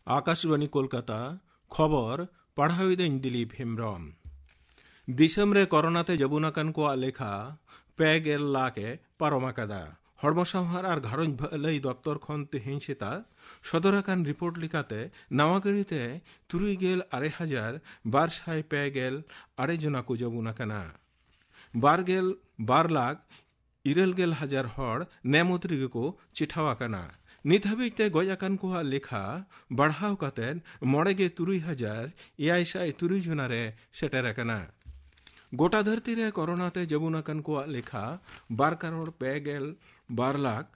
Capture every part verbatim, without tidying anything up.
ᱟᱠᱟᱥᱵᱟᱬᱤ ᱠᱳᱞᱠᱟᱛᱟ᱾ ᱠᱷᱚᱵᱚᱨ ᱯᱟᱲᱦᱟᱣᱤᱫᱟᱹᱧ ᱫᱤᱞᱤᱯ ᱦᱮᱢᱵᱨᱚᱢ᱾ ᱫᱤᱥᱚᱢ ᱨᱮ ᱠᱚᱨᱳᱱᱟ ᱛᱮ ᱡᱟᱹᱵᱩᱱ ᱟᱠᱟᱱ ᱠᱚᱣᱟᱜ ᱞᱮᱠᱷᱟ ᱯᱮ ᱜᱮᱞ ᱞᱟᱠᱷ ᱮ ᱯᱟᱨᱚᱢ ᱟᱠᱟᱫᱟ᱾ ᱦᱚᱲᱢᱚ ᱥᱟᱶᱟᱨ ᱟᱨ ᱜᱷᱟᱨᱚᱸᱡᱽ ᱵᱷᱟᱹᱞᱟᱹᱭ ᱫᱚᱯᱛᱚᱨ ᱠᱷᱚᱱ ᱛᱮᱦᱮᱧ ᱥᱮᱛᱟᱜ ᱥᱚᱫᱚᱨ ᱟᱠᱟᱱ ᱨᱤᱯᱳᱨᱴ ᱞᱮᱠᱟᱛᱮ, ᱱᱟᱣᱟ ᱜᱟᱹᱲᱤᱛᱮ ᱛᱩᱨᱩᱭ ᱜᱮᱞ ᱟᱨᱮ ᱦᱟᱡᱟᱨ ᱵᱟᱨ ᱥᱟᱭ ᱯᱮ ᱜᱮᱞ ᱟᱨᱮ ᱡᱚᱱᱟ ᱠᱚ ᱡᱟᱹᱵᱩᱱ ᱟᱠᱟᱱᱟ᱾ ᱵᱟᱨ ᱜᱮᱞ ᱵᱟᱨ ᱞᱟᱠᱷ ᱤᱨᱟᱹᱞ ᱜᱮᱞ ᱦᱟᱡᱟᱨ ᱦᱚᱲ ᱱᱮ ᱢᱩᱫᱽ ᱨᱮᱜᱮ ᱠᱚ ᱪᱤᱴᱷᱟᱹᱣ ᱟᱠᱟᱱᱟ᱾ ᱱᱤᱛ ᱦᱟᱹᱵᱤᱡ ᱛᱮ ᱜᱚᱡ ᱟᱠᱟᱱ ᱠᱚᱣᱟᱜ ᱞᱮᱠᱷᱟ ᱵᱟᱲᱦᱟᱣ ᱠᱟᱛᱮ ᱢᱚᱬᱮ ᱜᱮ ᱛᱩᱨᱩᱭ ᱦᱟᱡᱟᱨ ᱮᱭᱟᱭ ᱥᱟᱭ ᱛᱩᱨᱩᱭ ᱡᱚᱱᱟ ᱨᱮ ᱥᱮᱴᱮᱨ ᱟᱠᱟᱱᱟ᱾ ᱜᱚᱴᱟ ᱫᱷᱟᱹᱨᱛᱤ ᱨᱮ ᱠᱚᱨᱳᱱᱟ ᱛᱮ ᱡᱟᱹᱵᱩᱱ ᱟᱠᱟᱱ ᱠᱚᱣᱟᱜ ᱞᱮᱠᱷᱟ ᱵᱟᱨ ᱠᱟᱨᱳᱲ ᱯᱮ ᱜᱮᱞ ᱵᱟᱨ ᱞᱟᱠᱷ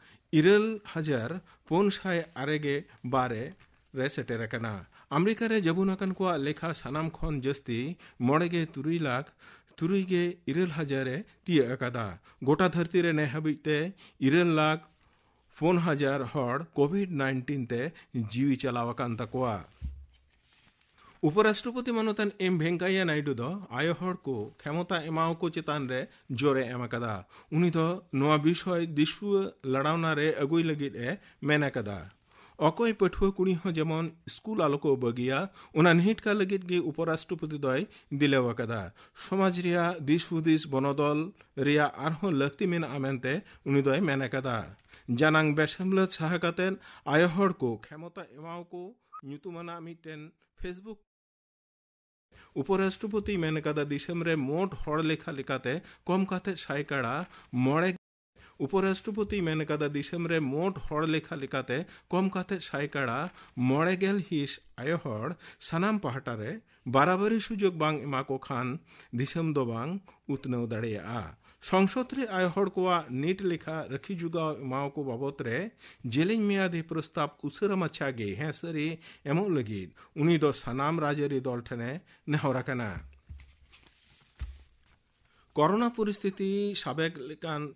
ᱤᱨᱟᱹᱞ ᱦᱟᱡᱟᱨ ᱯᱩᱱ ᱥᱟᱭ ᱟᱨᱮ ᱜᱮ ᱵᱟᱨ ᱨᱮ ᱥᱮᱴᱮᱨ ᱟᱠᱟᱱᱟ᱾ ᱟᱢᱮᱨᱤᱠᱟ ᱨᱮ ᱡᱟᱹᱵᱩᱱ ᱟᱠᱟᱱ ᱠᱚᱣᱟᱜ ᱞᱮᱠᱷᱟ ᱥᱟᱱᱟᱢ ᱠᱷᱚᱱ ᱡᱟᱹᱥᱛᱤ ᱢᱚᱬᱮ ᱜᱮ ᱛᱩᱨᱩᱭ ᱞᱟᱠᱷ ᱛᱩᱨᱩᱭ ᱜᱮ ᱤᱨᱟᱹᱞ ᱦᱟᱡᱟᱨ ᱮ ᱛᱤᱭᱟᱹᱜ ᱟᱠᱟᱫᱟ᱾ ᱜᱚᱴᱟ ᱫᱷᱟᱹᱨᱛᱤ ᱨᱮ ᱱᱮ ᱦᱟᱹᱵᱤᱡ ᱛᱮ ᱤᱨᱟᱹᱞ ᱞᱟᱠᱷ ᱯᱩᱱ ᱦᱟᱡᱟᱨ ᱦᱚᱲ ᱠᱳᱵᱷᱤᱰ ᱱᱟᱭᱤᱱᱴᱤᱱ ᱛᱮ ᱡᱤᱣᱤ ᱪᱟᱞᱟᱣ ᱟᱠᱟᱱ ᱛᱟᱠᱚᱣᱟ᱾ ᱩᱯᱚᱨᱟᱥᱴᱨᱚᱯᱚᱛᱤ ᱢᱟᱱᱚᱛᱟᱱ ᱮᱢ ᱵᱷᱮᱝᱠᱟᱭᱟ ᱱᱟᱭᱰᱩ ᱫᱚ ᱟᱭᱳ ᱦᱚᱲ ᱠᱚ ᱠᱷᱮᱢᱚᱛᱟ ᱮᱢᱟᱣᱟᱠᱚ ᱪᱮᱛᱟᱱ ᱨᱮ ᱡᱳᱨᱮ ᱮᱢ ᱟᱠᱟᱫᱟ᱾ ᱩᱱᱤ ᱫᱚ ᱱᱚᱣᱟ ᱵᱤᱥᱚᱭ ᱫᱤᱥᱩᱣᱟᱹ ᱞᱟᱲᱟᱣᱱᱟ ᱨᱮ ᱟᱹᱜᱩᱭ ᱞᱟᱹᱜᱤᱫ ᱮ ᱢᱮᱱ ᱟᱠᱟᱫᱟ᱾ ᱚᱠᱚᱭ ᱯᱟᱹᱴᱷᱩᱣᱟᱹ ᱠᱩᱲᱤ ᱦᱚᱸ ᱡᱮᱢᱚᱱ ᱥᱠᱩᱞ ᱟᱞᱚ ᱠᱚ ᱵᱟᱹᱜᱤᱭᱟ, ᱚᱱᱟ ᱱᱤᱦᱤᱴᱠᱟ ᱞᱟᱹᱜᱤᱫ ᱜᱮ ᱩᱯᱚᱨᱟᱥᱴᱨᱚᱯᱚᱛᱤ ᱫᱚᱭ ᱫᱤᱞᱟᱹᱣ ᱟᱠᱟᱫᱟ᱾ ᱥᱚᱢᱟᱡᱽ ᱨᱮᱭᱟᱜ ᱫᱤᱥ ᱦᱩᱫᱤᱥ ᱵᱚᱱᱚᱫᱚᱞ ᱨᱮᱭᱟᱜ ᱟᱨᱦᱚᱸ ᱞᱟᱹᱠᱛᱤ ᱢᱮᱱᱟᱜᱼᱟ ᱢᱮᱱᱛᱮ ᱩᱱᱤ ᱫᱚᱭ ᱢᱮᱱ ᱟᱠᱟᱫᱟ᱾ ᱡᱟᱱᱟᱝ ᱵᱮᱥᱮᱢᱞᱟᱹᱛ ᱥᱟᱦᱟ ᱠᱟᱛᱮ ᱟᱭᱳ ᱦᱚᱲ ᱠᱚ ᱠᱷᱮᱢᱚᱛᱟ ᱮᱢᱟᱣᱟᱠᱚ ᱧᱩᱛᱩᱢᱟᱱᱟᱜ ᱢᱤᱫᱴᱮᱱ ᱯᱷᱮᱥᱵᱩᱠ ᱩᱯᱚᱨᱟᱥᱴᱨᱚᱯᱚᱛᱤᱭ ᱢᱮᱱ ᱟᱠᱟᱫᱟ, ᱫᱤᱥᱚᱢ ᱨᱮ ᱢᱳᱴ ᱦᱚᱲ ᱞᱮᱠᱷᱟ ᱞᱮᱠᱟᱛᱮ ᱠᱚᱢ ᱠᱟᱛᱮ ᱥᱟᱭᱠᱟᱲᱟ ᱢᱚᱬᱮ ᱩᱯᱚᱨᱟᱥᱴᱨᱚᱯᱚᱛᱤᱭ ᱢᱮᱱ ᱟᱠᱟᱫᱟ, ᱫᱤᱥᱚᱢ ᱨᱮ ᱢᱳᱴ ᱦᱚᱲ ᱞᱮᱠᱷᱟ ᱞᱮᱠᱟᱛᱮ ᱠᱚᱢ ᱠᱟᱛᱮ ᱥᱟᱭᱠᱟᱲᱟ ᱢᱚᱬᱮ ᱜᱮᱞ ᱦᱤᱸᱥ ᱟᱭᱳ ᱦᱚᱲ ᱥᱟᱱᱟᱢ ᱯᱟᱦᱴᱟ ᱨᱮ ᱵᱟᱨᱟᱵᱟᱨᱤ ᱥᱩᱡᱳᱜᱽ ᱵᱟᱝ ᱮᱢᱟ ᱠᱚ ᱠᱷᱟᱱ ᱫᱤᱥᱚᱢ ᱫᱚ ᱵᱟᱝ ᱩᱛᱱᱟᱹᱣ ᱫᱟᱲᱮᱭᱟᱜᱼᱟ᱾ ᱥᱚᱝᱥᱚᱫ ᱨᱮ ᱟᱭᱳ ᱦᱚᱲ ᱠᱚᱣᱟᱜ ᱱᱤᱴ ᱞᱮᱠᱷᱟ ᱨᱟᱹᱠᱷᱤ ᱡᱚᱜᱟᱣ ᱮᱢᱟᱣ ᱠᱚ ᱵᱟᱵᱚᱛ ᱨᱮ ᱡᱮᱞᱮᱧ ᱢᱮᱭᱟᱫᱤ ᱯᱨᱚᱥᱛᱟᱵ ᱩᱥᱟᱹᱨᱟ ᱢᱟᱪᱷᱟ ᱜᱮ ᱦᱮᱸ ᱥᱟᱹᱨᱤ ᱮᱢᱚᱜ ᱞᱟᱹᱜᱤᱫ ᱩᱱᱤ ᱫᱚ ᱥᱟᱱᱟᱢ ᱨᱟᱡᱽᱟᱹᱨᱤ ᱫᱚᱞ ᱴᱷᱮᱱᱮ ᱱᱮᱦᱚᱨ ᱟᱠᱟᱱᱟ᱾ ᱠᱚᱨᱳᱱᱟ ᱯᱚᱨᱤᱥᱛᱷᱤᱛᱤ ᱥᱟᱵᱮᱠ ᱞᱮᱠᱟᱱ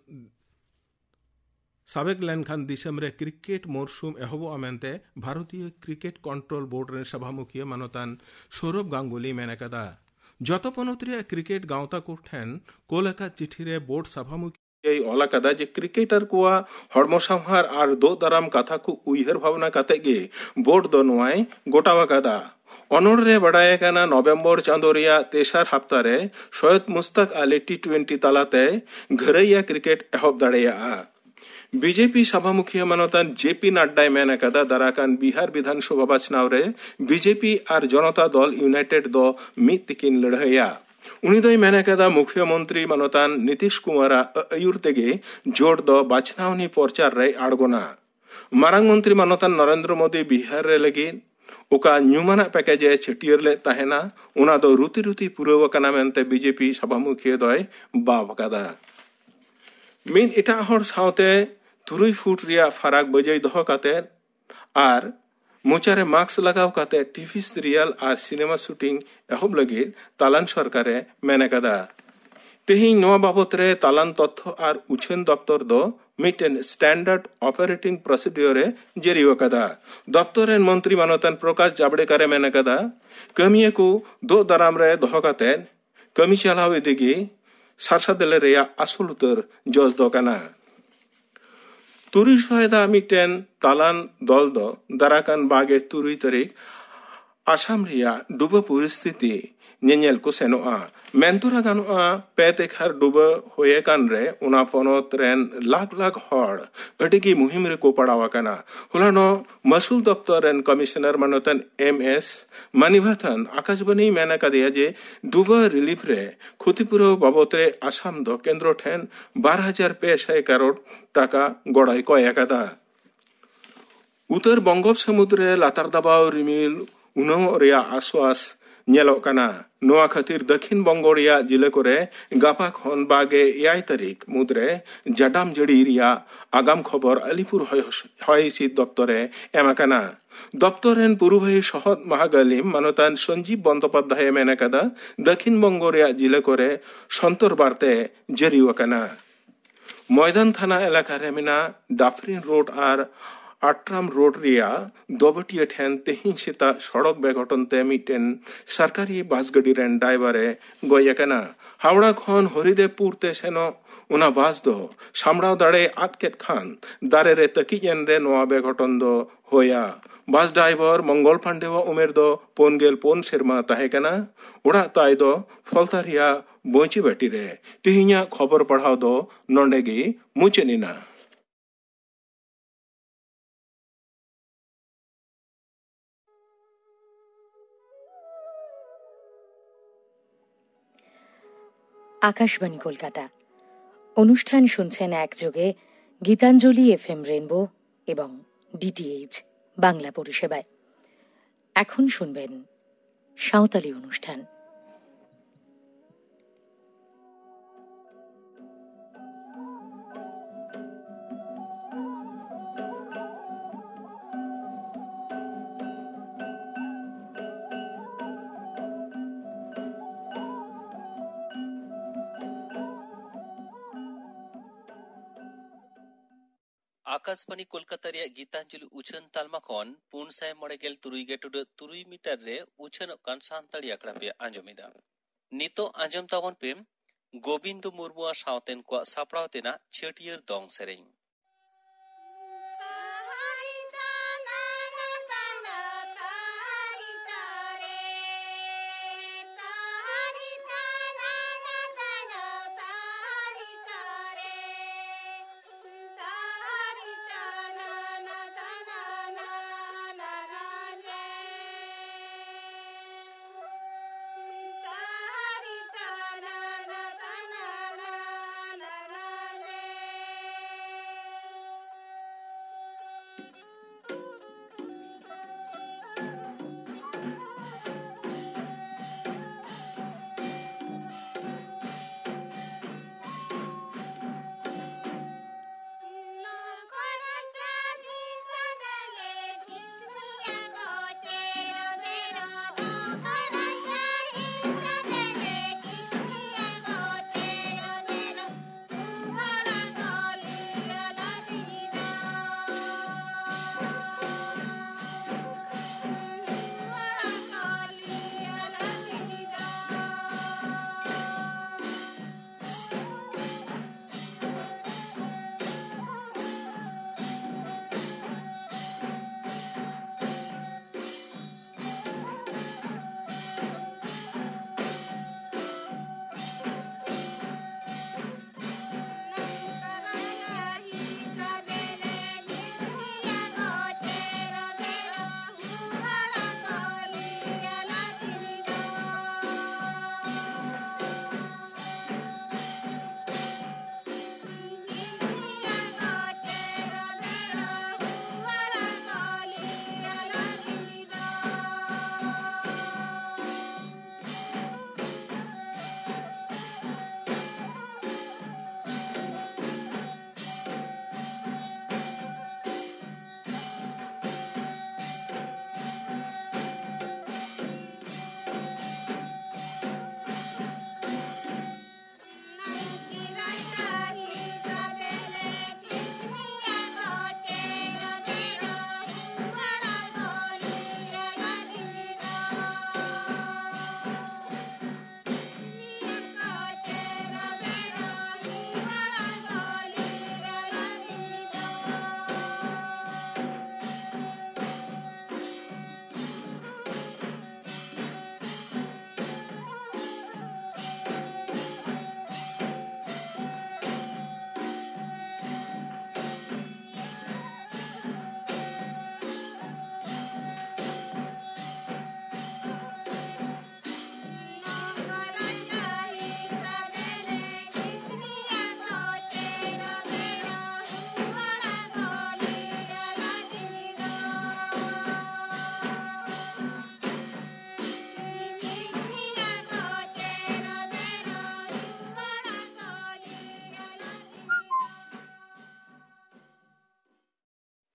ᱥᱟᱵᱮᱠ ᱞᱮᱱᱠᱷᱟᱱ ᱫᱤᱥᱚᱢ ᱨᱮ ᱠᱨᱤᱠᱮᱴ ᱢᱚᱨᱥᱩᱢ ᱮᱦᱚᱵᱚᱜᱼᱟ ᱢᱮᱱᱛᱮ ᱵᱷᱟᱨᱚᱛᱤᱭᱚ ᱠᱨᱤᱠᱮᱴ ᱠᱚᱱᱴᱨᱳᱞ ᱵᱳᱨᱰ ᱨᱮᱱ ᱥᱚᱵᱷᱟᱢᱩᱠᱷᱤᱭᱟᱹ ᱢᱟᱱᱚᱛᱟᱱ ᱥᱚᱨᱚᱵ ᱜᱟᱝᱜᱩᱞᱤ ᱢᱮᱱ ᱟᱠᱟᱫᱟ᱾ ᱡᱚᱛᱚ ᱯᱚᱱᱚᱛ ᱨᱮᱭᱟᱜ ᱠᱨᱤᱠᱮᱴ ᱜᱟᱶᱛᱟ ᱠᱚ ᱴᱷᱮᱱ ᱠᱳᱞ ᱟᱠᱟᱫ ᱪᱤᱴᱷᱤ ᱨᱮ ᱵᱳᱨᱰ ᱥᱚᱵᱷᱟᱢᱩᱠᱷᱤᱭᱟᱹ ᱮᱭ ᱚᱞ ᱟᱠᱟᱫᱟ ᱡᱮ ᱠᱨᱤᱠᱮᱴᱟᱨ ᱠᱚᱣᱟᱜ ᱦᱚᱲᱢᱚ ᱥᱟᱶᱦᱟᱨ ᱟᱨ ᱫᱳᱜ ᱫᱟᱨᱟᱢ ᱠᱟᱛᱷᱟ ᱠᱚ ᱩᱭᱦᱟᱹᱨ ᱵᱷᱟᱵᱽᱱᱟ ᱠᱟᱛᱮ ᱜᱮ ᱵᱳᱨᱰ ᱫᱚ ᱱᱚᱣᱟᱭ ᱜᱚᱴᱟᱣ ᱟᱠᱟᱫᱟ᱾ ᱚᱱᱚᱬ ᱨᱮ ᱵᱟᱰᱟᱭ ᱟᱠᱟᱱᱟ, ᱱᱚᱵᱷᱮᱢᱵᱚᱨ ᱪᱟᱸᱫᱳ ᱨᱮᱭᱟᱜ ᱛᱮᱥᱟᱨ ᱦᱟᱯᱛᱟ ᱨᱮ ᱥᱚᱭᱚᱫ ᱢᱩᱥᱛᱟᱠ ᱟᱞᱤ ᱴᱤ ᱴᱩᱭᱮᱱᱴᱤ ᱛᱟᱞᱟᱛᱮ ᱜᱷᱟᱹᱨᱟᱹᱭᱟ ᱠᱨᱤᱠᱮᱴ ᱮᱦᱚᱵ ᱫᱟᱲᱮᱭᱟᱜᱼᱟ᱾ ᱵᱤᱡᱮᱯᱤ ᱥᱟᱵᱷᱟ ᱢᱩᱠᱷᱤᱭᱟᱹ ᱢᱟᱱᱚᱛᱟᱱ ᱡᱮ ᱯᱤ ᱱᱟᱰᱰᱟᱭ ᱢᱮᱱ ᱟᱠᱟᱫᱟ, ᱫᱟᱨᱟᱠᱟᱱ ᱵᱤᱦᱟᱨ ᱵᱤᱫᱷᱟᱱ ᱥᱚᱵᱷᱟ ᱵᱟᱪᱷᱱᱟᱣ ᱨᱮ ᱵᱤᱡᱮᱯᱤ ᱟᱨ ᱡᱚᱱᱚᱛᱟ ᱫᱚᱞ ᱤᱭᱩᱱᱟᱭᱴᱮᱰ ᱫᱚ ᱢᱤᱫ ᱛᱮᱠᱤᱱ ᱞᱟᱹᱲᱦᱟᱹᱭᱟ᱾ ᱩᱱᱤ ᱫᱚᱭ ᱢᱮᱱ ᱟᱠᱟᱫᱟ, ᱢᱩᱠᱷᱭᱟᱹ ᱢᱚᱱᱛᱨᱤ ᱢᱟᱱᱚᱛᱟᱱ ᱱᱤᱛᱤᱥ ᱠᱩᱢᱟᱨᱟᱜ ᱟᱹᱭᱩᱨ ᱛᱮᱜᱮ ᱡᱳᱴ ᱫᱚ ᱵᱟᱪᱷᱱᱟᱣᱱᱤ ᱯᱨᱚᱪᱟᱨ ᱨᱮᱭ ᱟᱬᱜᱚᱱᱟ᱾ ᱢᱟᱨᱟᱝ ᱢᱚᱱᱛᱨᱤ ᱢᱟᱱᱚᱛᱟᱱ ᱱᱚᱨᱮᱱᱫᱨᱚ ᱢᱳᱫᱤ ᱵᱤᱦᱟᱨ ᱨᱮ ᱞᱟᱹᱜᱤᱫ ᱚᱠᱟ ᱧᱩᱢᱟᱱᱟᱜ ᱯᱮᱠᱮᱡᱽ ᱮ ᱪᱷᱟᱹᱴᱭᱟᱹᱨ ᱞᱮᱫ ᱛᱟᱦᱮᱱᱟ, ᱚᱱᱟ ᱫᱚ ᱨᱩᱛᱤ ᱨᱩᱛᱤ ᱯᱩᱨᱟᱹᱣ ᱟᱠᱟᱱᱟ ᱢᱮᱱᱛᱮ ᱵᱤᱡᱮᱯᱤ ᱥᱟᱵᱷᱟ ᱢᱩᱠᱷᱤᱭᱟᱹ ᱫᱚᱭ ᱵᱟᱵ ᱟᱠᱟᱫᱟ᱾ ᱢᱤᱫ ᱮᱴᱟᱜ ᱦᱚᱲ ᱥᱟᱶᱛᱮ ᱛᱩᱨᱩᱭ ᱯᱷᱩᱴ ᱨᱮᱭᱟᱜ ᱯᱷᱟᱨᱟᱠ ᱵᱟᱹᱡᱟᱹᱭ ᱫᱚᱦᱚ ᱠᱟᱛᱮ ᱟᱨ ᱢᱚᱪᱟᱨᱮ ᱢᱟᱥᱠ ᱞᱟᱜᱟᱣ ᱠᱟᱛᱮ ᱴᱤᱵᱷᱤ ᱥᱤᱨᱤᱭᱟᱞ ᱟᱨ ᱥᱤᱱᱮᱢᱟ ᱥᱩᱴᱤᱝ ᱮᱦᱚᱵ ᱞᱟᱹᱜᱤᱫ ᱛᱟᱞᱟᱱ ᱥᱚᱨᱠᱟᱨᱮ ᱢᱮᱱ ᱟᱠᱟᱫᱟ᱾ ᱛᱮᱦᱮᱧ ᱱᱚᱣᱟ ᱵᱟᱵᱚᱛ ᱨᱮ ᱛᱟᱞᱟᱱ ᱛᱚᱛᱛᱷᱚ ᱟᱨ ᱩᱪᱷᱟᱹᱱ ᱫᱚᱯᱛᱚᱨ ᱫᱚ ᱢᱤᱫᱴᱮᱱ ᱥᱴᱮᱱᱰᱟᱨᱰ ᱚᱯᱟᱨᱮᱴᱤᱝ ᱯᱨᱚᱥᱤᱰᱤᱭᱳᱨ ᱮ ᱡᱟᱹᱨᱤ ᱟᱠᱟᱫᱟ᱾ ᱫᱚᱯᱛᱚᱨ ᱨᱮᱱ ᱢᱚᱱᱛᱨᱤ ᱢᱟᱱᱚᱛᱟᱱ ᱯᱨᱚᱠᱟᱥ ᱡᱟᱵᱲᱮᱠᱟᱨ ᱮ ᱢᱮᱱ ᱟᱠᱟᱫᱟ, ᱠᱟᱹᱢᱤᱭᱟᱹ ᱠᱚ ᱫᱳᱜ ᱫᱟᱨᱟᱢ ᱨᱮ ᱫᱚᱦᱚ ᱠᱟᱛᱮ ᱠᱟᱹᱢᱤ ᱪᱟᱞᱟᱣ ᱤᱫᱤ ᱜᱮ ᱥᱟᱨᱥᱟᱫᱮᱞᱮ ᱨᱮᱭᱟᱜ ᱟᱥᱚᱞ ᱩᱛᱟᱹᱨ ᱡᱚᱥ ᱫᱚ ᱠᱟᱱᱟ᱾ ᱛᱩᱨᱩᱭ ᱥᱚᱭᱫᱟ ᱢᱤᱫᱴᱮᱱ ᱛᱟᱞᱟᱱ ᱫᱚᱞ ᱫᱚ ᱫᱟᱨᱟᱠᱟᱱ ᱵᱟᱜᱮ ᱛᱩᱨᱩᱭ ᱛᱟᱹᱨᱤᱠᱷ ᱟᱥᱟᱢ ᱨᱮᱭᱟᱜ ᱰᱩᱵᱟᱹ ᱯᱚᱨᱤᱥᱛᱷᱤᱛᱤ ᱧᱮᱧᱮᱞ ᱠᱚ ᱥᱮᱱᱚᱜᱼᱟ᱾ ᱢᱮᱱᱛᱚᱨᱟ ᱜᱟᱱᱚᱜᱼᱟ, ᱯᱮ ᱛᱮᱠᱷᱟᱨ ᱰᱩᱵᱟᱹ ᱦᱩᱭ ᱟᱠᱟᱱ ᱨᱮ ᱚᱱᱟ ᱯᱚᱱᱚᱛ ᱨᱮᱱ ᱞᱟᱠᱷ ᱞᱟᱠᱷ ᱦᱚᱲ ᱟᱹᱰᱤ ᱜᱮ ᱢᱩᱦᱤᱢ ᱨᱮᱠᱚ ᱯᱟᱲᱟᱣ ᱟᱠᱟᱱᱟ᱾ ᱦᱚᱞᱟᱱᱚᱜ ᱢᱟᱹᱥᱩᱞ ᱫᱚᱯᱛᱚᱨ ᱨᱮᱱ ᱠᱚᱢᱤᱥᱚᱱᱟᱨ ᱢᱟᱱᱚᱛᱟᱱ ᱮᱢ ᱮᱥ ᱢᱟᱱᱤᱵᱷᱟᱛᱷᱟᱱ ᱟᱠᱟᱥᱵᱟᱱᱤᱭ ᱢᱮᱱ ᱟᱠᱟᱫᱮᱭᱟ ᱡᱮ ᱰᱩᱵᱟᱹ ᱨᱤᱞᱤᱯ ᱨᱮ ᱠᱷᱚᱛᱤᱯᱩᱨᱟᱹᱣ ᱵᱟᱵᱚᱛ ᱨᱮ ᱟᱥᱟᱢ ᱫᱚ ᱠᱮᱱᱫᱨᱚ ᱴᱷᱮᱱ ᱵᱟᱨ ᱦᱟᱡᱟᱨ ᱯᱮ ᱥᱟᱭ ᱠᱟᱨᱳᱲ ᱴᱟᱠᱟ ᱜᱚᱲᱚᱭ ᱠᱚᱭ ᱟᱠᱟᱫᱟ᱾ ᱩᱛᱟᱹᱨ ᱵᱚᱝᱜᱳᱯ ᱥᱟᱹᱢᱩᱫ ᱨᱮ ᱞᱟᱛᱟᱨ ᱫᱟᱵᱟᱣ ᱨᱤᱢᱤᱞ ᱩᱱᱟᱹᱣᱚᱜ ᱨᱮᱭᱟᱜ ᱟᱥᱣᱟᱥ ᱧᱮᱞᱚᱜ ᱠᱟᱱᱟ᱾ ᱱᱚᱣᱟ ᱠᱷᱟᱹᱛᱤᱨ ᱫᱟᱹᱠᱷᱤᱱ ᱵᱚᱝᱜᱚ ᱨᱮᱭᱟᱜ ᱡᱤᱞᱟᱹ ᱠᱚᱨᱮ ᱜᱟᱯᱟ ᱠᱷᱚᱱ ᱵᱟᱜᱮ ᱮᱭᱟᱭ ᱛᱟᱹᱨᱤᱠᱷ ᱢᱩᱫᱽᱨᱮ ᱡᱟᱰᱟᱢ ᱡᱟᱹᱲᱤ ᱨᱮᱭᱟᱜ ᱟᱜᱟᱢ ᱠᱷᱚᱵᱚᱨ ᱟᱞᱤᱯᱩᱨ ᱦᱚᱭ, ᱦᱚᱭ ᱦᱤᱸᱥᱤᱫ ᱫᱚᱯᱛᱚᱨ ᱮ ᱮᱢ ᱟᱠᱟᱱᱟ᱾ ᱫᱚᱯᱛᱚᱨ ᱨᱮᱱ ᱯᱩᱨᱩᱵᱷᱟᱹᱭᱤ ᱥᱚᱦᱚᱫ ᱢᱟᱦᱟᱜᱟᱹᱞᱤᱢ ᱢᱟᱱᱚᱛᱟᱱ ᱥᱚᱧᱡᱤᱵ ᱵᱚᱱᱫᱳᱯᱟᱫᱽᱫᱷᱟᱭ ᱮ ᱢᱮᱱ ᱟᱠᱟᱫᱟ, ᱫᱟᱹᱠᱷᱤᱱ ᱵᱚᱝᱜᱚ ᱨᱮᱭᱟᱜ ᱡᱤᱞᱟᱹ ᱠᱚᱨᱮ ᱥᱚᱱᱛᱚᱨ ᱵᱟᱨᱛᱮ ᱡᱟᱹᱨᱤ ᱟᱠᱟᱱᱟ᱾ ᱢᱚᱭᱫᱟᱱ ᱛᱷᱟᱱᱟ ᱮᱞᱟᱠᱟ ᱨᱮ ᱢᱮᱱᱟᱜ ᱰᱟᱯᱷᱨᱤᱱ ᱨᱳᱰ ᱟᱨ ᱟᱴᱨᱟᱢ ᱨᱳᱰ ᱨᱮᱭᱟᱜ ᱫᱚᱵᱟᱹᱴᱤᱭᱟᱹ ᱴᱷᱮᱱ ᱛᱮᱦᱮᱧ ᱥᱮᱛᱟᱜ ᱥᱚᱲᱚᱠ ᱵᱮᱜᱷᱚᱴᱚᱱ ᱛᱮ ᱢᱤᱫᱴᱮᱱ ᱥᱚᱨᱠᱟᱨᱤ ᱵᱟᱥ ᱜᱟᱹᱰᱤ ᱨᱮᱱ ᱰᱟᱭᱵᱟᱨ ᱮ ᱜᱚᱡ ᱟᱠᱟᱱᱟ᱾ ᱦᱟᱣᱲᱟ ᱠᱷᱚᱱ ᱦᱚᱨᱤᱫᱮᱵᱯᱩᱨ ᱛᱮ ᱥᱮᱱᱚᱜ ᱚᱱᱟ ᱵᱟᱥ ᱫᱚ ᱥᱟᱢᱲᱟᱣ ᱫᱟᱲᱮ ᱟᱫ ᱠᱮᱫ ᱠᱷᱟᱱ ᱫᱟᱨᱮ ᱨᱮ ᱛᱟᱹᱠᱤᱡ ᱮᱱ ᱨᱮ ᱱᱚᱣᱟ ᱵᱮᱜᱷᱚᱴᱚᱱ ᱫᱚ ᱦᱩᱭᱟ᱾ ᱵᱟᱥ ᱰᱟᱭᱵᱟᱨ ᱢᱚᱝᱜᱚᱞ ᱯᱟᱱᱰᱮᱣᱟᱜ ᱩᱢᱮᱨ ᱫᱚ ᱯᱩᱱ ᱜᱮᱞ ᱯᱩᱱ ᱥᱮᱨᱢᱟ ᱛᱟᱦᱮᱸ ᱠᱟᱱᱟ᱾ ᱚᱲᱟᱜ ᱛᱟᱭ ᱫᱚ ᱯᱷᱚᱞᱛᱟ ᱨᱮᱭᱟᱜ ᱵᱚᱸᱪᱤ ᱵᱟᱹᱴᱤ ᱨᱮ᱾ ᱛᱮᱦᱮᱧᱟᱜ ᱠᱷᱚᱵᱚᱨ ᱯᱟᱲᱦᱟᱣ ᱫᱚ ᱱᱚᱰᱮ ᱜᱮ ᱢᱩᱪᱟᱹᱫ ᱮᱱᱟ᱾ ᱟᱠᱟᱥᱵᱟᱱᱤ ᱠᱳᱞᱠᱟᱛᱟ᱾ অনুষ্ঠান শুনছেন একযোগে গীতাঞ্জলি এফএম রেইনবো এবং ডিটিএইচ বাংলা পরিষেবায়। এখন শুনবেন সাঁওতালি অনুষ্ঠান। ᱟᱠᱟᱥᱵᱟᱱᱤ ᱠᱳᱞᱠᱟᱛᱟ ᱨᱮᱭᱟᱜ ᱜᱤᱛᱟᱧᱡᱚᱞᱤ ᱩᱪᱷᱟᱹᱱ ᱛᱟᱞᱢᱟ ᱠᱷᱚᱱ ᱯᱩᱱ ᱥᱟᱭ ᱢᱚᱬᱮ ᱜᱮᱞ ᱛᱩᱨᱩᱭ ᱜᱮ ᱴᱩᱰᱟᱹᱜ ᱛᱩᱨᱩᱭ ᱢᱤᱴᱟᱨ ᱨᱮ ᱩᱪᱷᱟᱹᱱᱚᱜ ᱠᱟᱱ ᱥᱟᱱᱛᱟᱲᱤ ᱟᱠᱷᱲᱟ ᱯᱮ ᱟᱸᱡᱚᱢ ᱮᱫᱟ᱾ ᱱᱤᱛᱚᱜ ᱟᱸᱡᱚᱢ ᱛᱟᱵᱚᱱ ᱯᱮ ᱜᱳᱵᱤᱱᱫᱚ ᱢᱩᱨᱢᱩᱣᱟᱜ ᱥᱟᱶᱛᱮᱱ ᱠᱚᱣᱟᱜ ᱥᱟᱯᱲᱟᱣ ᱛᱮᱱᱟᱜ ᱪᱷᱟᱹᱴᱭᱟᱹᱨ ᱫᱚᱝ ᱥᱮᱨᱮᱧ᱾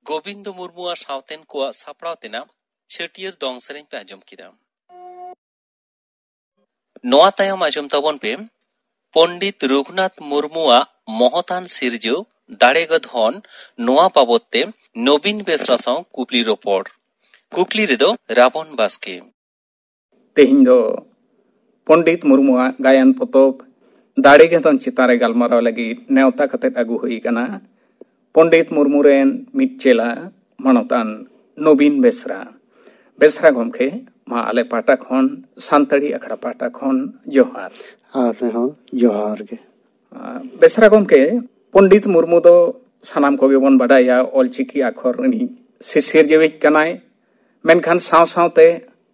ᱜᱳᱵᱤᱱᱫᱚ ᱢᱩᱨᱢᱩᱣᱟᱜ ᱥᱟᱶᱛᱮᱱ ᱠᱚᱣᱟᱜ ᱥᱟᱯᱲᱟᱣ ᱛᱮᱱᱟᱜ ᱪᱷᱟᱹᱴᱭᱟᱹᱨ ᱫᱚᱝ ᱥᱮᱨᱮᱧ ᱯᱮ ᱟᱸᱡᱚᱢ ᱠᱮᱫᱟ᱾ ᱱᱚᱣᱟ ᱛᱟᱭᱚᱢ ᱟᱸᱡᱚᱢ ᱛᱟᱵᱚᱱ ᱯᱮ ᱯᱚᱱᱰᱤᱛ ᱨᱚᱜᱷᱩᱱᱟᱛᱷ ᱢᱩᱨᱢᱩᱣᱟᱜ ᱢᱚᱦᱚᱛᱟᱱ ᱥᱤᱨᱡᱟᱹᱣ ᱫᱟᱲᱮ ᱜᱮ ᱫᱷᱚᱱ, ᱱᱚᱣᱟ ᱵᱟᱵᱚᱛ ᱛᱮ ᱱᱚᱵᱤᱱ ᱵᱮᱥᱨᱟ ᱥᱟᱶ ᱠᱩᱠᱞᱤ ᱨᱚᱯᱚᱲ᱾ ᱠᱩᱠᱞᱤ ᱨᱮᱫᱚ ᱨᱟᱵᱚᱱ ᱵᱟᱥᱠᱮ᱾ ᱛᱮᱦᱮᱧ ᱫᱚ ᱯᱚᱱᱰᱤᱛ ᱢᱩᱨᱢᱩᱣᱟᱜ ᱜᱟᱭᱟᱱ ᱯᱚᱛᱚᱵ ᱫᱟᱲᱮ ᱜᱮ ᱫᱷᱚᱱ ᱪᱮᱛᱟᱱ ᱨᱮ ᱜᱟᱞᱢᱟᱨᱟᱣ ᱞᱟᱹᱜᱤᱫ ᱱᱮᱣᱛᱟ ᱠᱟᱛᱮᱫ ᱟᱹᱜᱩ ᱦᱩᱭ ᱟᱠᱟᱱᱟ᱾ ᱯᱚᱱᱰᱤᱛ ᱢᱩᱨᱢᱩ ᱨᱮᱱ ᱢᱤᱫ ᱪᱮᱞᱟ ᱢᱟᱱᱚᱛᱟᱱ ᱱᱚᱵᱤᱱ ᱵᱮᱥᱨᱟ᱾ ᱵᱮᱥᱨᱟ ᱜᱚᱢᱠᱮ, ᱢᱟ ᱟᱞᱮ ᱯᱟᱦᱴᱟ ᱠᱷᱚᱱ, ᱥᱟᱱᱛᱟᱲᱤ ᱟᱠᱷᱲᱟ ᱯᱟᱦᱴᱟ ᱠᱷᱚᱱ ᱡᱚᱦᱟᱨ᱾ ᱟᱨ ᱨᱮᱦᱚᱸ ᱡᱚᱦᱟᱨ ᱜᱮ᱾ ᱟᱨ ᱵᱮᱥᱨᱟ ᱜᱚᱢᱠᱮ, ᱯᱚᱱᱰᱤᱛ ᱢᱩᱨᱢᱩ ᱫᱚ ᱥᱟᱱᱟᱢ ᱠᱚᱜᱮ ᱵᱚᱱ ᱵᱟᱰᱟᱭᱟ, ᱚᱞᱪᱤᱠᱤ ᱟᱠᱷᱚᱨ ᱨᱤᱱᱤᱡ ᱥᱤᱥᱤᱨᱡᱟᱹᱣᱤᱡ ᱠᱟᱱᱟᱭ᱾ ᱢᱮᱱᱠᱷᱟᱱ ᱥᱟᱶ ᱥᱟᱶᱛᱮ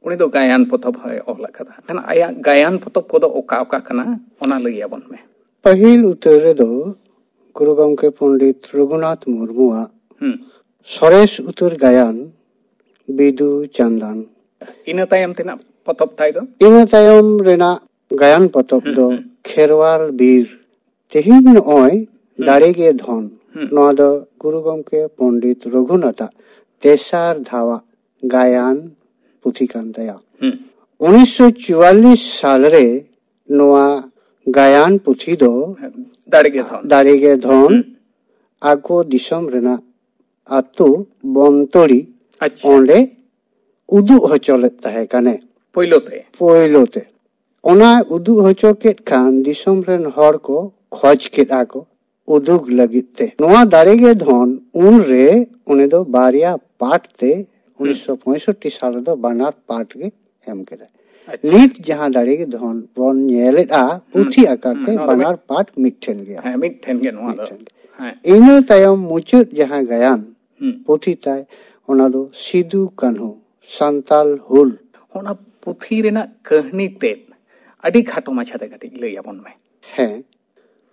ᱩᱱᱤ ᱫᱚ ᱜᱟᱭᱟᱱ ᱯᱚᱛᱚᱵ ᱦᱚᱸᱭ ᱚᱞ ᱟᱠᱟᱫᱟ᱾ ᱮᱱᱠᱷᱟᱱ ᱟᱭᱟᱜ ᱜᱟᱭᱟᱱ ᱯᱚᱛᱚᱵ ᱠᱚᱫᱚ ᱚᱠᱟ ᱚᱠᱟ ᱠᱟᱱᱟ, ᱚᱱᱟ ᱞᱟᱹᱭ ᱟᱵᱚᱱ ᱢᱮ᱾ ᱯᱟᱹᱦᱤᱞ ᱩᱛᱟᱹᱨ ᱨᱮᱫᱚ ᱜᱩᱨᱩ ᱜᱚᱢᱠᱮ ᱯᱚᱱᱰᱤᱛ ᱨᱚᱜᱷᱩᱱᱟᱛᱷ ᱢᱩᱨᱢᱩᱣᱟᱜ ᱦᱩᱸ᱾ ᱥᱚᱨᱮᱥ ᱩᱛᱟᱹᱨ ᱜᱟᱭᱟᱱ ᱵᱤᱫᱩ ᱪᱟᱸᱫᱟᱱ᱾ ᱤᱱᱟᱹ ᱛᱟᱭᱚᱢ ᱛᱮᱱᱟᱜ ᱯᱚᱛᱚᱵ ᱛᱟᱭ ᱫᱚ? ᱤᱱᱟᱹ ᱛᱟᱭᱚᱢ ᱨᱮᱱᱟᱜ ᱜᱟᱭᱟᱱ ᱯᱚᱛᱚᱵ ᱦᱩᱸ, ᱫᱚ ᱦᱩᱸ᱾ ᱠᱷᱮᱨᱣᱟᱞ ᱵᱤᱨ᱾ ᱛᱮᱦᱮᱧ ᱱᱚᱜᱼᱚᱭ ᱦᱩᱸ᱾ ᱫᱟᱲᱮ ᱜᱮ ᱫᱷᱚᱱ᱾ ᱦᱩᱸ᱾ ᱱᱚᱣᱟ ᱫᱚ ᱜᱩᱨᱩ ᱜᱚᱢᱠᱮ ᱯᱚᱱᱰᱤᱛ ᱨᱚᱜᱷᱩᱱᱟᱛᱷᱟᱜ ᱛᱮᱥᱟᱨ ᱫᱷᱟᱣᱟᱜ ᱜᱟᱭᱟᱱ ᱯᱩᱛᱷᱤ ᱠᱟᱱ ᱛᱟᱭᱟ᱾ ᱦᱩᱸ᱾ ᱩᱱᱤᱥᱥᱚ ᱪᱩᱣᱟᱞᱞᱤᱥ ᱥᱟᱞ ᱨᱮ ᱱᱚᱣᱟ ᱜᱟᱭᱟᱱ ᱯᱩᱛᱷᱤ ᱫᱚ ᱫᱟᱲᱮ ᱜᱮ ᱫᱷᱚᱱ᱾ ᱫᱟᱲᱮ ᱜᱮ ᱫᱷᱚᱱ ᱦᱩᱸ᱾ ᱟᱠᱚ ᱫᱤᱥᱚᱢ ᱨᱮᱱᱟᱜ ᱟᱛᱳ ᱵᱚᱱᱛᱚᱲᱤ ᱟᱪᱪᱷᱟ᱾ ᱚᱸᱰᱮ ᱩᱫᱩᱜ ᱦᱚᱪᱚ ᱞᱮᱫ ᱛᱟᱦᱮᱸ ᱠᱟᱱᱮ᱾ ᱯᱳᱭᱞᱳ ᱛᱮ? ᱯᱳᱭᱞᱳ ᱛᱮ᱾ ᱚᱱᱟ ᱩᱫᱩᱜ ᱦᱚᱪᱚ ᱠᱮᱫ ᱠᱷᱟᱱ ᱫᱤᱥᱚᱢ ᱨᱮᱱ ᱦᱚᱲ ᱠᱚ ᱠᱷᱚᱡᱽ ᱠᱮᱫᱼᱟ ᱠᱚ ᱩᱫᱩᱜ ᱞᱟᱹᱜᱤᱫ ᱛᱮ᱾ ᱱᱚᱣᱟ ᱫᱟᱲᱮ ᱜᱮ ᱫᱷᱚᱱ ᱩᱱᱨᱮ ᱩᱱᱤ ᱫᱚ ᱵᱟᱨᱭᱟ ᱯᱟᱴ ᱛᱮ ᱦᱩᱸ᱾ ᱩᱱᱤᱥᱥᱚ ᱯᱚᱸᱭᱥᱚᱴᱴᱤ ᱥᱟᱞ ᱨᱮᱫᱚ ᱵᱟᱱᱟᱨ ᱯᱟᱴ ᱜᱮ ᱮᱢ ᱠᱮᱫᱟᱭ᱾ ᱟᱪᱪᱷᱟ᱾ ᱱᱤᱛ ᱡᱟᱦᱟᱸ ᱫᱟᱲᱮ ᱜᱮ ᱫᱷᱚᱱ ᱵᱚᱱ ᱧᱮᱞᱮᱫᱼᱟ, ᱦᱩᱸ᱾ ᱯᱩᱛᱷᱤ ᱟᱠᱟᱨ ᱦᱩᱸ, ᱛᱮ ᱱᱚᱣᱟ ᱫᱚ ᱵᱟᱱᱟᱨ ᱢᱤᱫ-, ᱯᱟᱴ ᱢᱤᱫ ᱴᱷᱮᱱ ᱜᱮᱭᱟ᱾ ᱦᱮᱸ, ᱢᱤᱫ ᱴᱷᱮᱱ ᱜᱮ ᱱᱚᱣᱟ ᱫᱚ᱾ ᱢᱤᱫ ᱴᱷᱮᱱ ᱜᱮ᱾ ᱦᱮᱸ᱾ ᱤᱱᱟᱹ ᱛᱟᱭᱚᱢ ᱢᱩᱪᱟᱹᱫ ᱡᱟᱦᱟᱸ ᱜᱟᱭᱟᱱ, ᱦᱩᱸ᱾ ᱯᱩᱛᱷᱤ ᱛᱟᱭ, ᱚᱱᱟ ᱫᱚ ᱥᱤᱫᱩ ᱠᱟᱹᱱᱦᱩ ᱥᱟᱱᱛᱟᱞ ᱦᱩᱞ᱾ ᱚᱱᱟ ᱯᱩᱛᱷᱤ ᱨᱮᱱᱟᱜ ᱠᱟᱹᱦᱱᱤ ᱛᱮᱫ ᱟᱹᱰᱤ ᱠᱷᱟᱴᱚ ᱢᱟᱪᱷᱟ ᱛᱮ ᱠᱟᱹᱴᱤᱡ ᱞᱟᱹᱭ ᱟᱵᱚᱱ ᱢᱮ᱾ ᱦᱮᱸ,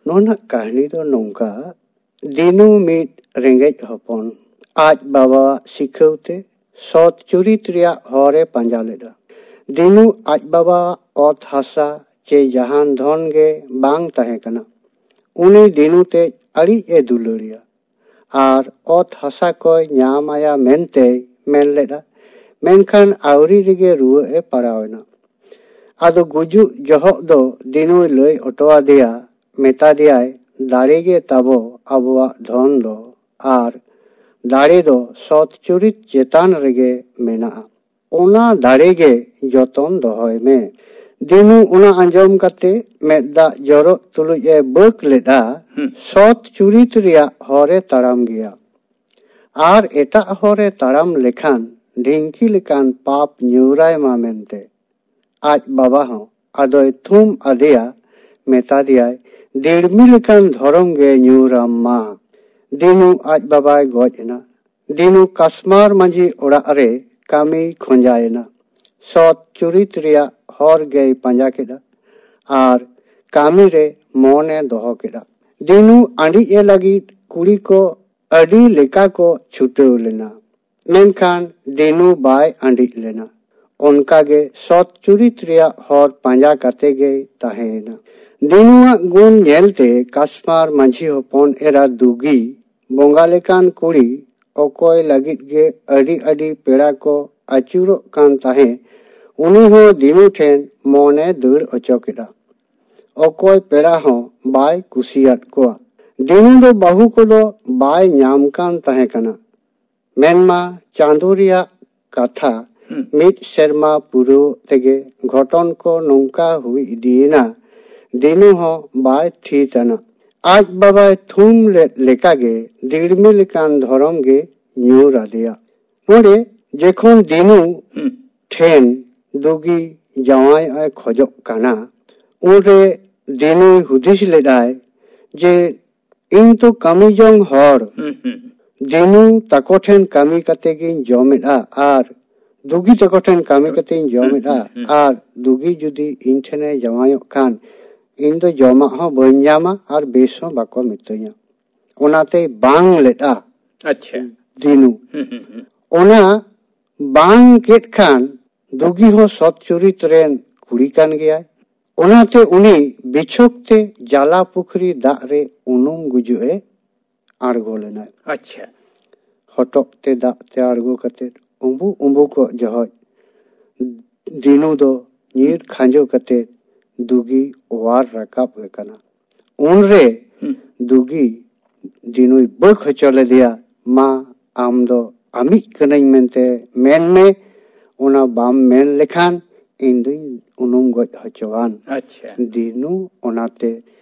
ᱱᱚᱣᱟ ᱨᱮᱱᱟᱜ ᱠᱟᱹᱦᱱᱤ ᱫᱚ ᱱᱚᱝᱠᱟ, ᱫᱤᱱᱩ ᱢᱤᱫ ᱨᱮᱸᱜᱮᱡ ᱦᱚᱯᱚᱱ ᱟᱡ ᱵᱟᱵᱟᱣᱟᱜ ᱥᱤᱠᱷᱟᱹᱣ ᱛᱮ ᱥᱚᱛ ᱪᱩᱨᱤᱛ ᱨᱮᱭᱟᱜ ᱦᱚᱨ ᱮ ᱯᱟᱸᱡᱟ ᱞᱮᱫᱟ᱾ ᱫᱤᱱᱩ ᱟᱡ ᱵᱟᱵᱟᱣᱟᱜ ᱚᱛ ᱦᱟᱥᱟ ᱪᱮ ᱡᱟᱦᱟᱱ ᱫᱷᱚᱱ ᱜᱮ ᱵᱟᱝ ᱛᱟᱦᱮᱸ ᱠᱟᱱᱟ᱾ ᱩᱱᱤ ᱫᱤᱱᱩ ᱛᱮᱡ ᱟᱹᱰᱤ ᱮ ᱫᱩᱞᱟᱹᱲᱤᱭᱟ᱾ ᱟᱨ ᱚᱛ ᱦᱟᱥᱟ ᱠᱚᱭ ᱧᱟᱢ ᱟᱭᱟ ᱢᱮᱱᱛᱮᱭ ᱢᱮᱱ ᱞᱮᱫᱼᱟ᱾ ᱢᱮᱱᱠᱷᱟᱱ ᱟᱹᱣᱨᱤ ᱨᱮᱜᱮ ᱨᱩᱣᱟᱹᱜ ᱮ ᱯᱟᱲᱟᱣ ᱮᱱᱟ᱾ ᱟᱫᱚ ᱜᱩᱡᱩᱜ ᱡᱚᱦᱚᱜ ᱫᱚ ᱫᱤᱱᱩᱭ ᱞᱟᱹᱭ ᱚᱴᱚ ᱟᱫᱮᱭᱟ, ᱢᱮᱛᱟ ᱫᱮᱭᱟᱭ, ᱫᱟᱲᱮ ᱜᱮ ᱛᱟᱵᱚ ᱟᱵᱚᱣᱟᱜ ᱫᱷᱚᱱ ᱫᱚ, ᱟᱨ ᱫᱟᱲᱮ ᱫᱚ ᱥᱚᱛ ᱪᱩᱨᱤᱛ ᱪᱮᱛᱟᱱ ᱨᱮᱜᱮ ᱢᱮᱱᱟᱜᱼᱟ᱾ ᱚᱱᱟ ᱫᱟᱲᱮ ᱜᱮ ᱡᱚᱛᱚᱱ ᱫᱚᱦᱚᱭ ᱢᱮ᱾ ᱫᱤᱱᱩ ᱚᱱᱟ ᱟᱸᱡᱚᱢ ᱠᱟᱛᱮ ᱢᱮᱫ ᱫᱟᱜ ᱡᱚᱨᱚᱜ ᱛᱩᱞᱩᱡ ᱮ ᱵᱟᱹᱠ ᱞᱮᱫᱼᱟ᱾ ᱦᱩᱸ᱾ ᱥᱚᱛ ᱪᱩᱨᱤᱛ ᱨᱮᱭᱟᱜ ᱦᱚᱨ ᱮ ᱛᱟᱲᱟᱢ ᱜᱮᱭᱟ᱾ ᱟᱨ ᱮᱴᱟᱜ ᱦᱚᱨ ᱮ ᱛᱟᱲᱟᱢ ᱞᱮᱠᱷᱟᱱ ᱰᱷᱤᱝᱠᱤ ᱞᱮᱠᱟᱱ ᱯᱟᱯ ᱧᱩᱨᱟᱭ ᱢᱟ ᱢᱮᱱᱛᱮ᱾ ᱟᱡ ᱵᱟᱵᱟ ᱦᱚᱸ ᱟᱫᱚᱭ ᱛᱷᱩᱢ ᱟᱫᱮᱭᱟ, ᱢᱮᱛᱟ ᱫᱮᱭᱟᱭ, ᱫᱤᱲᱢᱤ ᱞᱮᱠᱟᱱ ᱫᱷᱚᱨᱚᱢ ᱜᱮ ᱧᱩᱨᱟᱢ ᱢᱟ᱾ ᱫᱤᱱᱩ ᱟᱡ ᱵᱟᱵᱟᱭ ᱜᱚᱡ ᱮᱱᱟ᱾ ᱫᱤᱱᱩ ᱠᱟᱥᱢᱟᱨ ᱢᱟᱹᱡᱷᱤ ᱚᱲᱟᱜ ᱨᱮ ᱠᱟᱹᱢᱤᱭ ᱠᱷᱚᱸᱡᱟᱭᱮᱱᱟ᱾ ᱥᱚᱛ ᱪᱩᱨᱤᱛ ᱨᱮᱭᱟᱜ ᱦᱚᱨ ᱜᱮᱭ ᱯᱟᱸᱡᱟ ᱠᱮᱫᱟ ᱟᱨ ᱠᱟᱹᱢᱤ ᱨᱮ ᱢᱚᱱᱮ ᱫᱚᱦᱚ ᱠᱮᱫᱟ᱾ ᱫᱤᱱᱩ ᱟᱸᱰᱤᱡ ᱮ ᱞᱟᱹᱜᱤᱫ ᱠᱩᱲᱤ ᱠᱚ ᱟᱹᱰᱤ ᱞᱮᱠᱟ ᱠᱚ ᱪᱷᱩᱴᱟᱹᱣ ᱞᱮᱱᱟ, ᱢᱮᱱᱠᱷᱟᱱ ᱫᱤᱱᱩ ᱵᱟᱭ ᱟᱸᱰᱤᱡ ᱞᱮᱱᱟ᱾ ᱚᱱᱠᱟᱜᱮ ᱥᱚᱛ ᱪᱩᱨᱤᱛ ᱨᱮᱭᱟᱜ ᱦᱚᱨ ᱯᱟᱸᱡᱟ ᱠᱟᱛᱮ ᱜᱮᱭ ᱛᱟᱦᱮᱸᱭᱮᱱᱟ᱾ ᱫᱤᱱᱩᱣᱟᱜ ᱜᱩᱱ ᱧᱮᱞᱛᱮ ᱠᱟᱥᱢᱟᱨ ᱢᱟᱹᱡᱷᱤ ᱦᱚᱯᱚᱱ ᱮᱨᱟ ᱫᱩᱜᱤ ᱵᱚᱸᱜᱟ ᱞᱮᱠᱟᱱ ᱠᱩᱲᱤ, ᱚᱠᱚᱭ ᱞᱟᱹᱜᱤᱫ ᱜᱮ ᱟᱹᱰᱤ ᱟᱹᱰᱤ ᱯᱮᱲᱟ ᱠᱚ ᱟᱹᱪᱩᱨᱚᱜ ᱠᱟᱱ ᱛᱟᱦᱮᱸ, ᱩᱱᱤ ᱦᱚᱸ ᱫᱤᱱᱩ ᱴᱷᱮᱱ ᱢᱚᱱᱮ ᱫᱟᱹᱲ ᱚᱪᱚ ᱠᱮᱫᱟ᱾ ᱚᱠᱚᱭ ᱯᱮᱲᱟ ᱦᱚᱸ ᱵᱟᱭ ᱠᱩᱥᱤᱭᱟᱫ ᱠᱚᱣᱟ᱾ ᱫᱤᱱᱩ ᱫᱚ ᱵᱟᱹᱦᱩ ᱠᱚᱫᱚ ᱵᱟᱭ ᱧᱟᱢ ᱠᱟᱱ ᱛᱟᱦᱮᱸ ᱠᱟᱱᱟ᱾ ᱢᱮᱱᱢᱟ ᱪᱟᱸᱫᱚ ᱨᱮᱭᱟᱜ ᱠᱟᱛᱷᱟ᱾ ᱦᱩᱸ᱾ ᱢᱤᱫ ᱥᱮᱨᱢᱟ ᱯᱩᱨᱟᱹᱣ ᱛᱮᱜᱮ ᱜᱷᱚᱴᱚᱱ ᱠᱚ ᱱᱚᱝᱠᱟ ᱦᱩᱭ ᱤᱫᱤᱭᱮᱱᱟ, ᱫᱤᱱᱩ ᱦᱚᱸ ᱵᱟᱭ ᱛᱷᱤᱛ ᱟᱱᱟ᱾ ᱟᱡ ᱵᱟᱵᱟᱭ ᱛᱷᱩᱢ ᱞᱮᱫ ᱞᱮᱠᱟᱜᱮ ᱫᱤᱲᱢᱤ ᱞᱮᱠᱟᱱ ᱫᱷᱚᱨᱚᱢ ᱜᱮ ᱧᱩᱨ ᱟᱫᱮᱭᱟ᱾ ᱱᱚᱰᱮ ᱡᱮᱠᱷᱚᱱ ᱫᱤᱱᱩ ᱦᱩᱸ᱾ ᱴᱷᱮᱱ ᱫᱩᱜᱤ ᱡᱟᱶᱟᱭᱚᱜ ᱮ ᱠᱷᱚᱡᱚᱜ ᱠᱟᱱᱟ, ᱩᱱᱨᱮ ᱫᱤᱱᱩᱭ ᱦᱩᱫᱤᱥ ᱞᱮᱫᱟᱭ ᱡᱮ ᱤᱧ ᱛᱚ ᱠᱟᱹᱢᱤ ᱡᱚᱝ ᱦᱚᱲ, ᱦᱩᱸ, ᱦᱩᱸ᱾ ᱫᱤᱱᱩ ᱛᱟᱠᱚ ᱴᱷᱮᱱ ᱠᱟᱹᱢᱤ ᱠᱟᱛᱮ ᱜᱤᱧ ᱡᱚᱢᱮᱫᱼᱟ ᱟᱨ ᱫᱩᱜᱤ ᱛᱟᱠᱚ ᱴᱷᱮᱱ ᱠᱟᱹᱢᱤ ᱠᱟᱛᱮᱧ ᱡᱚᱢᱮᱫᱼᱟ, ᱦᱩᱸ, ᱦᱩᱸ, ᱦᱩᱸ᱾ ᱟᱨ ᱫᱩᱜᱤ ᱡᱩᱫᱤ ᱤᱧ ᱴᱷᱮᱱᱮ ᱡᱟᱶᱟᱭᱚᱜ ᱠᱷᱟᱱ, ᱤᱧ ᱫᱚ ᱡᱚᱢᱟᱜ ᱦᱚᱸ ᱵᱟᱹᱧ ᱧᱟᱢᱟ ᱟᱨ ᱵᱮᱥ ᱦᱚᱸ ᱵᱟᱠᱚ ᱢᱤᱛᱟᱹᱧᱟ᱾ ᱚᱱᱟᱛᱮᱭ ᱵᱟᱝ ᱞᱮᱫᱼᱟ᱾ ᱟᱪᱪᱷᱟ᱾ ᱫᱤᱱᱩ᱾ ᱦᱩᱸ, ᱦᱩᱸ, ᱦᱩᱸ᱾ ᱚᱱᱟ ᱵᱟᱝ ᱠᱮᱫ ᱠᱷᱟᱱ ᱫᱩᱜᱤ ᱦᱚᱸ ᱥᱚᱛ ᱪᱩᱨᱤᱛ ᱨᱮᱱ ᱠᱩᱲᱤ ᱠᱟᱱ ᱜᱮᱭᱟᱭ᱾ ᱚᱱᱟᱛᱮ ᱩᱱᱤ ᱵᱤᱪᱷᱚᱠ ᱛᱮ ᱡᱟᱞᱟ ᱯᱩᱠᱷᱨᱤ ᱫᱟᱜ ᱨᱮ ᱩᱱᱩᱢ ᱜᱩᱡᱩᱜ ᱮ ᱟᱬᱜᱚ ᱞᱮᱱᱟᱭ᱾ ᱟᱪᱪᱷᱟ᱾ ᱦᱚᱴᱚᱜ ᱛᱮ ᱫᱟᱜ ᱛᱮ ᱟᱬᱜᱚ ᱠᱟᱛᱮ ᱩᱸᱵᱩ ᱩᱸᱵᱩ ᱠᱚᱜ ᱡᱚᱦᱚᱜ ᱫᱤᱱᱩ ᱫᱚ ᱧᱤᱨ ᱠᱷᱟᱸᱡᱚ ᱠᱟᱛᱮ ᱫᱩᱜᱤ ᱚᱣᱟᱨ ᱨᱟᱠᱟᱵ ᱮ ᱠᱟᱱᱟ᱾ ᱩᱱᱨᱮ ᱦᱩᱸ᱾ ᱫᱩᱜᱤ ᱫᱤᱱᱩᱭ ᱵᱟᱹᱠ ᱦᱚᱪᱚ ᱞᱮᱫᱮᱭᱟ, "ᱢᱟ, ᱟᱢ ᱫᱚ ᱟᱢᱤᱡ ᱠᱟᱹᱱᱟᱹᱧ ᱢᱮᱱᱛᱮ ᱢᱮᱱ ᱢᱮ, ᱚᱱᱟ ᱵᱟᱢ ᱢᱮᱱ ᱞᱮᱠᱷᱟᱱ ᱤᱧ ᱫᱩᱧ ᱩᱱᱩᱢ ᱜᱚᱡ ᱦᱚᱪᱚᱣᱟᱱ᱾" ᱟᱪᱪᱷᱟ᱾ ᱫᱤᱱᱩ ᱚᱱᱟᱛᱮ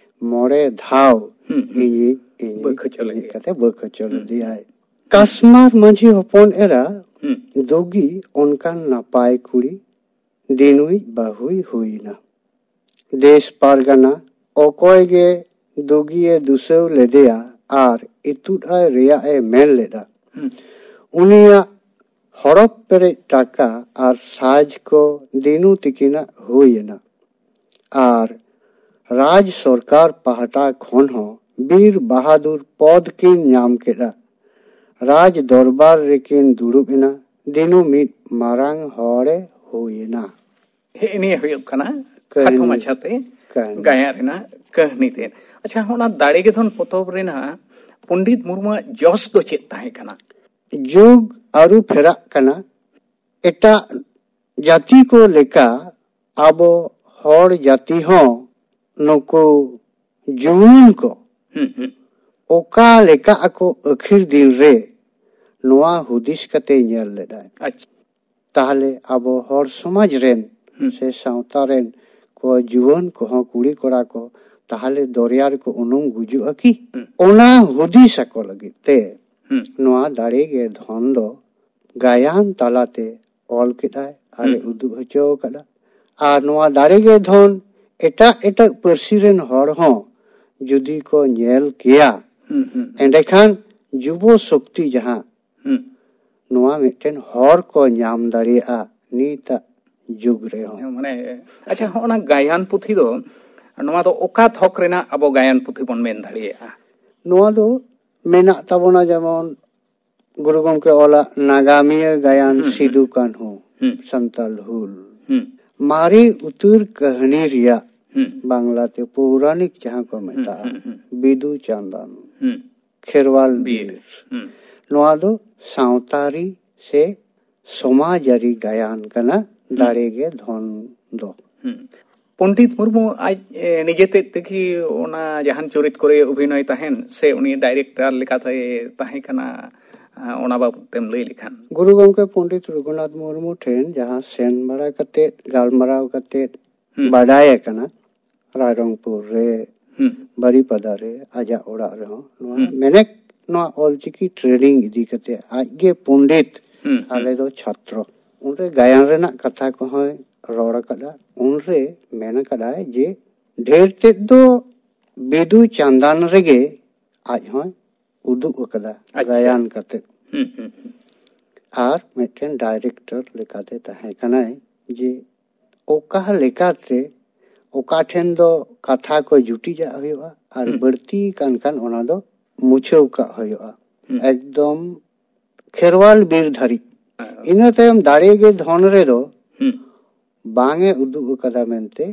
ᱢᱚᱬᱮ ᱫᱷᱟᱣ ᱦᱩᱸ, ᱦᱩᱸ᱾ ᱤᱧᱤᱡ, ᱤᱧᱤᱡ, ᱵᱟᱹᱠ ᱦᱚᱪᱚ ᱤᱧᱤᱡ ᱞᱮᱫᱮᱭᱟ᱾ ᱠᱟᱛᱮ ᱵᱟᱹᱠ ᱦᱚᱪᱚ ᱦᱩᱸ᱾ ᱞᱮᱫᱮᱭᱟᱭ᱾ ᱠᱟᱥᱢᱟᱨ ᱢᱟᱹᱡᱷᱤ ᱦᱚᱯᱚᱱ ᱮᱨᱟ ᱦᱩᱸ᱾ ᱫᱩᱜᱤ ᱚᱱᱠᱟᱱ ᱱᱟᱯᱟᱭ ᱠᱩᱲᱤ ᱫᱤᱱᱩᱭᱤᱡ ᱵᱟᱹᱦᱩᱭ ᱦᱩᱭᱱᱟ᱾ ᱫᱮᱥ ᱯᱟᱨᱜᱟᱱᱟ ᱚᱠᱚᱭ ᱜᱮ ᱫᱩᱜᱤᱭᱮ ᱫᱩᱥᱟᱹᱣ ᱞᱮᱫᱮᱭᱟ ᱟᱨ ᱤᱛᱩᱫ ᱟᱭ ᱨᱮᱭᱟᱜ ᱮ ᱢᱮᱱ ᱞᱮᱫᱟ᱾ ᱦᱩᱸ᱾ ᱩᱱᱤᱭᱟᱜ ᱦᱚᱨᱚᱯ ᱯᱮᱨᱮᱡ ᱴᱟᱠᱟ ᱟᱨ ᱥᱟᱡᱽ ᱠᱚ ᱫᱤᱱᱩ ᱛᱤᱠᱤᱱᱟᱜ ᱦᱩᱭ ᱮᱱᱟ᱾ ᱟᱨ ᱨᱟᱡᱽ ᱥᱚᱨᱠᱟᱨ ᱯᱟᱦᱴᱟ ᱠᱷᱚᱱ ᱦᱚᱸ ᱵᱤᱨ ᱵᱟᱦᱟᱫᱩᱨ ᱯᱚᱫᱽ ᱠᱤᱱ ᱧᱟᱢ ᱠᱮᱫᱟ᱾ ᱨᱟᱡᱽ ᱫᱚᱨᱵᱟᱨ ᱨᱮᱠᱤᱱ ᱫᱩᱲᱩᱵ ᱮᱱᱟ᱾ ᱫᱤᱱᱩ ᱢᱤᱫ ᱢᱟᱨᱟᱝ ᱦᱚᱲᱮ ᱦᱩᱭ ᱮᱱᱟ᱾ ᱦᱮᱸ, ᱱᱤᱭᱟᱹ ᱦᱩᱭᱩᱜ ᱠᱟᱱᱟ ᱠᱟᱹᱦᱱᱤ᱾ ᱠᱷᱟᱴᱚ ᱢᱟᱪᱷᱟᱛᱮ ᱠᱟᱹᱦᱱᱤ᱾ ᱜᱟᱭᱟᱱ ᱨᱮᱱᱟᱜ ᱠᱟᱹᱦᱱᱤ ᱛᱮ᱾ ᱟᱪᱪᱷᱟ, ᱚᱱᱟ ᱫᱟᱲᱮ ᱜᱮ ᱫᱷᱚᱱ ᱯᱚᱛᱚᱵ ᱨᱮᱱᱟᱜ ᱯᱚᱱᱰᱤᱛ ᱢᱩᱨᱢᱩᱣᱟᱜ ᱡᱚᱥ ᱫᱚ ᱪᱮᱫ ᱛᱟᱦᱮᱸ ᱠᱟᱱᱟ? ᱡᱩᱜᱽ ᱟᱹᱨᱩ ᱯᱷᱮᱨᱟᱜ ᱠᱟᱱᱟ᱾ ᱮᱴᱟᱜ ᱡᱟᱹᱛᱤ ᱠᱚ ᱞᱮᱠᱟ ᱟᱵᱚ ᱦᱚᱲ ᱡᱟᱹᱛᱤ ᱦᱚᱸ ᱱᱩᱠᱩ ᱡᱩᱣᱟᱹᱱ ᱠᱚ ᱦᱩᱸ, ᱦᱩᱸ᱾ ᱚᱠᱟ ᱞᱮᱠᱟ ᱟᱠᱚ ᱟᱹᱠᱷᱤᱨ ᱫᱤᱱ ᱨᱮ, ᱱᱚᱣᱟ ᱦᱩᱫᱤᱥ ᱠᱟᱛᱮ ᱧᱮᱞ ᱞᱮᱫᱟᱭ᱾ ᱟᱪᱪᱷᱟ᱾ ᱛᱟᱦᱞᱮ ᱟᱵᱚ ᱦᱚᱲ ᱥᱚᱢᱟᱡᱽ ᱨᱮᱱ ᱦᱩᱸ᱾ ᱥᱮ ᱥᱟᱶᱛᱟ ᱨᱮᱱ ᱠᱚ ᱡᱩᱣᱟᱹᱱ ᱠᱚᱦᱚᱸ, ᱠᱩᱲᱤ ᱠᱚᱲᱟ ᱠᱚ, ᱛᱟᱦᱞᱮ ᱫᱚᱨᱭᱟ ᱨᱮᱠᱚ ᱩᱱᱩᱢ ᱜᱩᱡᱩᱜᱼᱟ ᱠᱤ? ᱦᱩᱸ᱾ ᱚᱱᱟ ᱦᱩᱫᱤᱥ ᱟᱠᱚ ᱞᱟᱹᱜᱤᱫ ᱛᱮ ᱦᱩᱸ᱾ ᱱᱚᱣᱟ ᱫᱟᱲᱮ ᱜᱮ ᱫᱷᱚᱱ ᱫᱚ ᱜᱟᱭᱟᱱ ᱛᱟᱞᱟᱛᱮ ᱚᱞ ᱠᱮᱫᱟᱭ ᱟᱨ ᱮ ᱦᱩᱸ᱾ ᱩᱫᱩᱜ ᱦᱚᱪᱚ ᱟᱠᱟᱫᱟ᱾ ᱟᱨ ᱱᱚᱣᱟ ᱫᱟᱲᱮ ᱜᱮ ᱫᱷᱚᱱ ᱮᱴᱟᱜ ᱮᱴᱟᱜ ᱯᱟᱹᱨᱥᱤ ᱨᱮᱱ ᱦᱚᱲ ᱦᱚᱸ ᱡᱩᱫᱤ ᱠᱚ ᱧᱮᱞ ᱠᱮᱭᱟ, ᱦᱩᱸ, ᱦᱩᱸ, ᱦᱩᱸ᱾ ᱮᱸᱰᱮᱠᱷᱟᱱ ᱡᱩᱵᱚ ᱥᱚᱠᱛᱤ ᱡᱟᱦᱟᱸ, ᱦᱩᱸ᱾ ᱱᱚᱣᱟ ᱢᱤᱫᱴᱮᱱ ᱦᱚᱨ ᱠᱚ ᱧᱟᱢ ᱫᱟᱲᱮᱭᱟᱜᱼᱟ ᱱᱤᱛᱟᱜ ᱡᱩᱜᱽ ᱨᱮᱦᱚᱸ᱾ ᱢᱟᱱᱮ, ᱟᱪᱪᱷᱟ, ᱦᱚᱸᱜᱼᱚᱱᱟ ᱜᱟᱭᱟᱱ ᱯᱩᱛᱷᱤ ᱫᱚ, ᱱᱚᱣᱟ ᱫᱚ ᱚᱠᱟ ᱛᱷᱚᱠ ᱨᱮᱱᱟᱜ ᱟᱵᱚ ᱜᱟᱭᱟᱱ ᱯᱩᱛᱷᱤ ᱵᱚᱱ ᱢᱮᱱ ᱫᱟᱲᱮᱭᱟᱜᱼᱟ? ᱱᱚᱣᱟ ᱫᱚ ᱢᱮᱱᱟᱜ ᱛᱟᱵᱚᱱᱟ ᱡᱮᱢᱚᱱ ᱜᱩᱨᱩ ᱜᱚᱢᱠᱮ ᱚᱞᱟᱜ ᱱᱟᱜᱟᱢᱤᱭᱟᱹ ᱜᱟᱭᱟᱱ ᱦᱩᱸ, ᱦᱩᱸ᱾ ᱥᱤᱫᱩ ᱠᱟᱹᱱᱦᱩ, ᱦᱩᱸ᱾ ᱥᱟᱱᱛᱟᱞ ᱦᱩᱞ, ᱦᱩᱸ᱾ ᱢᱟᱨᱮ ᱩᱛᱟᱹᱨ ᱠᱟᱹᱦᱱᱤ ᱨᱮᱭᱟᱜ ᱦᱩᱸ᱾ ᱵᱟᱝᱞᱟᱛᱮ ᱯᱳᱣᱨᱟᱱᱤᱠ ᱡᱟᱦᱟᱸ ᱠᱚ ᱦᱩᱸ, ᱢᱮᱛᱟᱜᱼᱟ, ᱦᱩᱸ, ᱦᱩᱸ᱾ ᱵᱤᱫᱩ ᱪᱟᱸᱫᱟᱱ᱾ ᱦᱩᱸ᱾ ᱠᱷᱮᱨᱣᱟᱞ ᱵᱤᱨ᱾ ᱵᱤᱨ᱾ ᱦᱩᱸ᱾ ᱱᱚᱣᱟ ᱫᱚ ᱥᱟᱶᱛᱟᱨᱤ ᱥᱮ ᱥᱚᱢᱟᱡᱽᱟᱹᱨᱤ ᱜᱟᱭᱟᱱ ᱠᱟᱱᱟ, ᱦᱩᱸ᱾ ᱫᱟᱲᱮ ᱜᱮ ᱫᱷᱚᱱ ᱫᱚ᱾ ᱦᱩᱸ᱾ ᱯᱚᱱᱰᱤᱛ ᱢᱩᱨᱢᱩ ᱟᱡ, ᱮ, ᱱᱤᱡᱮ ᱛᱮᱫ ᱛᱮᱜᱮ ᱚᱱᱟ ᱡᱟᱦᱟᱱ ᱪᱚᱨᱤᱛ ᱠᱚᱨᱮ ᱚᱵᱷᱤᱱᱚᱭ ᱛᱟᱦᱮᱱ ᱥᱮ ᱩᱱᱤ ᱰᱟᱭᱨᱮᱠᱴᱚᱨ ᱞᱮᱠᱟᱛᱮ ᱛᱟᱦᱮᱸ ᱠᱟᱱᱟ, ᱟ, ᱚᱱᱟ ᱵᱟᱵᱚᱫ ᱛᱮᱢ ᱞᱟᱹᱭ ᱞᱮᱠᱷᱟᱱ? ᱜᱩᱨᱩ ᱜᱚᱢᱠᱮ ᱯᱚᱱᱰᱤᱛ ᱨᱚᱜᱷᱩᱱᱟᱛᱷ ᱢᱩᱨᱢᱩ ᱴᱷᱮᱱ ᱡᱟᱦᱟᱸ ᱥᱮᱱ ᱵᱟᱲᱟ ᱠᱟᱛᱮᱫ, ᱜᱟᱞᱢᱟᱨᱟᱣ ᱠᱟᱛᱮᱫ ᱦᱩᱸ᱾ ᱵᱟᱰᱟᱭ ᱟᱠᱟᱱᱟ, ᱨᱟᱭᱨᱚᱝᱯᱩᱨ ᱨᱮ, ᱦᱩᱸ᱾ ᱵᱟᱨᱤᱯᱟᱫᱟ ᱨᱮ, ᱟᱡᱟᱜ ᱚᱲᱟᱜ ᱨᱮᱦᱚᱸ ᱱᱚᱣᱟ ᱦᱩᱸ᱾ ᱢᱮᱱᱮᱠ ᱱᱚᱣᱟ ᱚᱞᱪᱤᱠᱤ ᱴᱨᱮᱱᱤᱝ ᱤᱫᱤ ᱠᱟᱛᱮ ᱟᱡᱜᱮ ᱯᱚᱱᱰᱤᱛ, ᱦᱩᱸ, ᱦᱩᱸ᱾ ᱟᱞᱮ ᱫᱚ ᱪᱷᱟᱛᱨᱚ᱾ ᱩᱱᱨᱮ ᱜᱟᱭᱟᱱ ᱨᱮᱱᱟᱜ ᱠᱟᱛᱷᱟ ᱠᱚᱦᱚᱸᱭ ᱨᱚᱲ ᱟᱠᱟᱫᱟ᱾ ᱩᱱᱨᱮ ᱢᱮᱱ ᱟᱠᱟᱫᱟᱭ ᱡᱮ ᱰᱷᱮᱨ ᱛᱮᱫ ᱫᱚ ᱵᱤᱫᱩ ᱪᱟᱸᱫᱟᱱ ᱨᱮᱜᱮ ᱟᱡ ᱦᱚᱸᱭ ᱩᱫᱩᱜ ᱟᱠᱟᱫᱟ ᱟᱪᱪᱷᱟ᱾ ᱜᱟᱭᱟᱱ ᱠᱟᱛᱮ᱾ ᱦᱩᱸ, ᱦᱩᱸ, ᱦᱩᱸ᱾ ᱟᱨ ᱢᱤᱫᱴᱮᱱ ᱰᱟᱭᱨᱮᱠᱴᱚᱨ ᱞᱮᱠᱟᱛᱮ ᱛᱟᱦᱮᱸ ᱠᱟᱱᱟᱭ ᱡᱮ ᱚᱠᱟ ᱞᱮᱠᱟᱛᱮ ᱚᱠᱟ ᱴᱷᱮᱱ ᱫᱚ ᱠᱟᱛᱷᱟ ᱠᱚ ᱡᱩᱴᱤᱡᱟᱜ ᱦᱩᱭᱩᱜᱼᱟ ᱟᱨ ᱦᱩᱸ᱾ ᱵᱟᱹᱲᱛᱤ ᱠᱟᱱ ᱠᱷᱟᱱ ᱚᱱᱟ ᱫᱚ ᱢᱩᱪᱷᱟᱹᱣ ᱠᱟᱜ ᱦᱩᱭᱩᱜᱼᱟ᱾ ᱦᱩᱸ᱾ ᱮᱠᱫᱚᱢ ᱠᱷᱮᱨᱣᱟᱞ ᱵᱤᱨ ᱫᱷᱟᱹᱨᱤᱡ᱾ ᱦᱮᱸ᱾ ᱤᱱᱟᱹ ᱛᱟᱭᱚᱢ ᱫᱟᱲᱮ ᱜᱮ ᱫᱷᱚᱱ ᱨᱮᱫᱚ ᱦᱩᱸ᱾ ᱵᱟᱝ ᱮ ᱩᱫᱩᱜ ᱟᱠᱟᱫᱟ ᱢᱮᱱᱛᱮ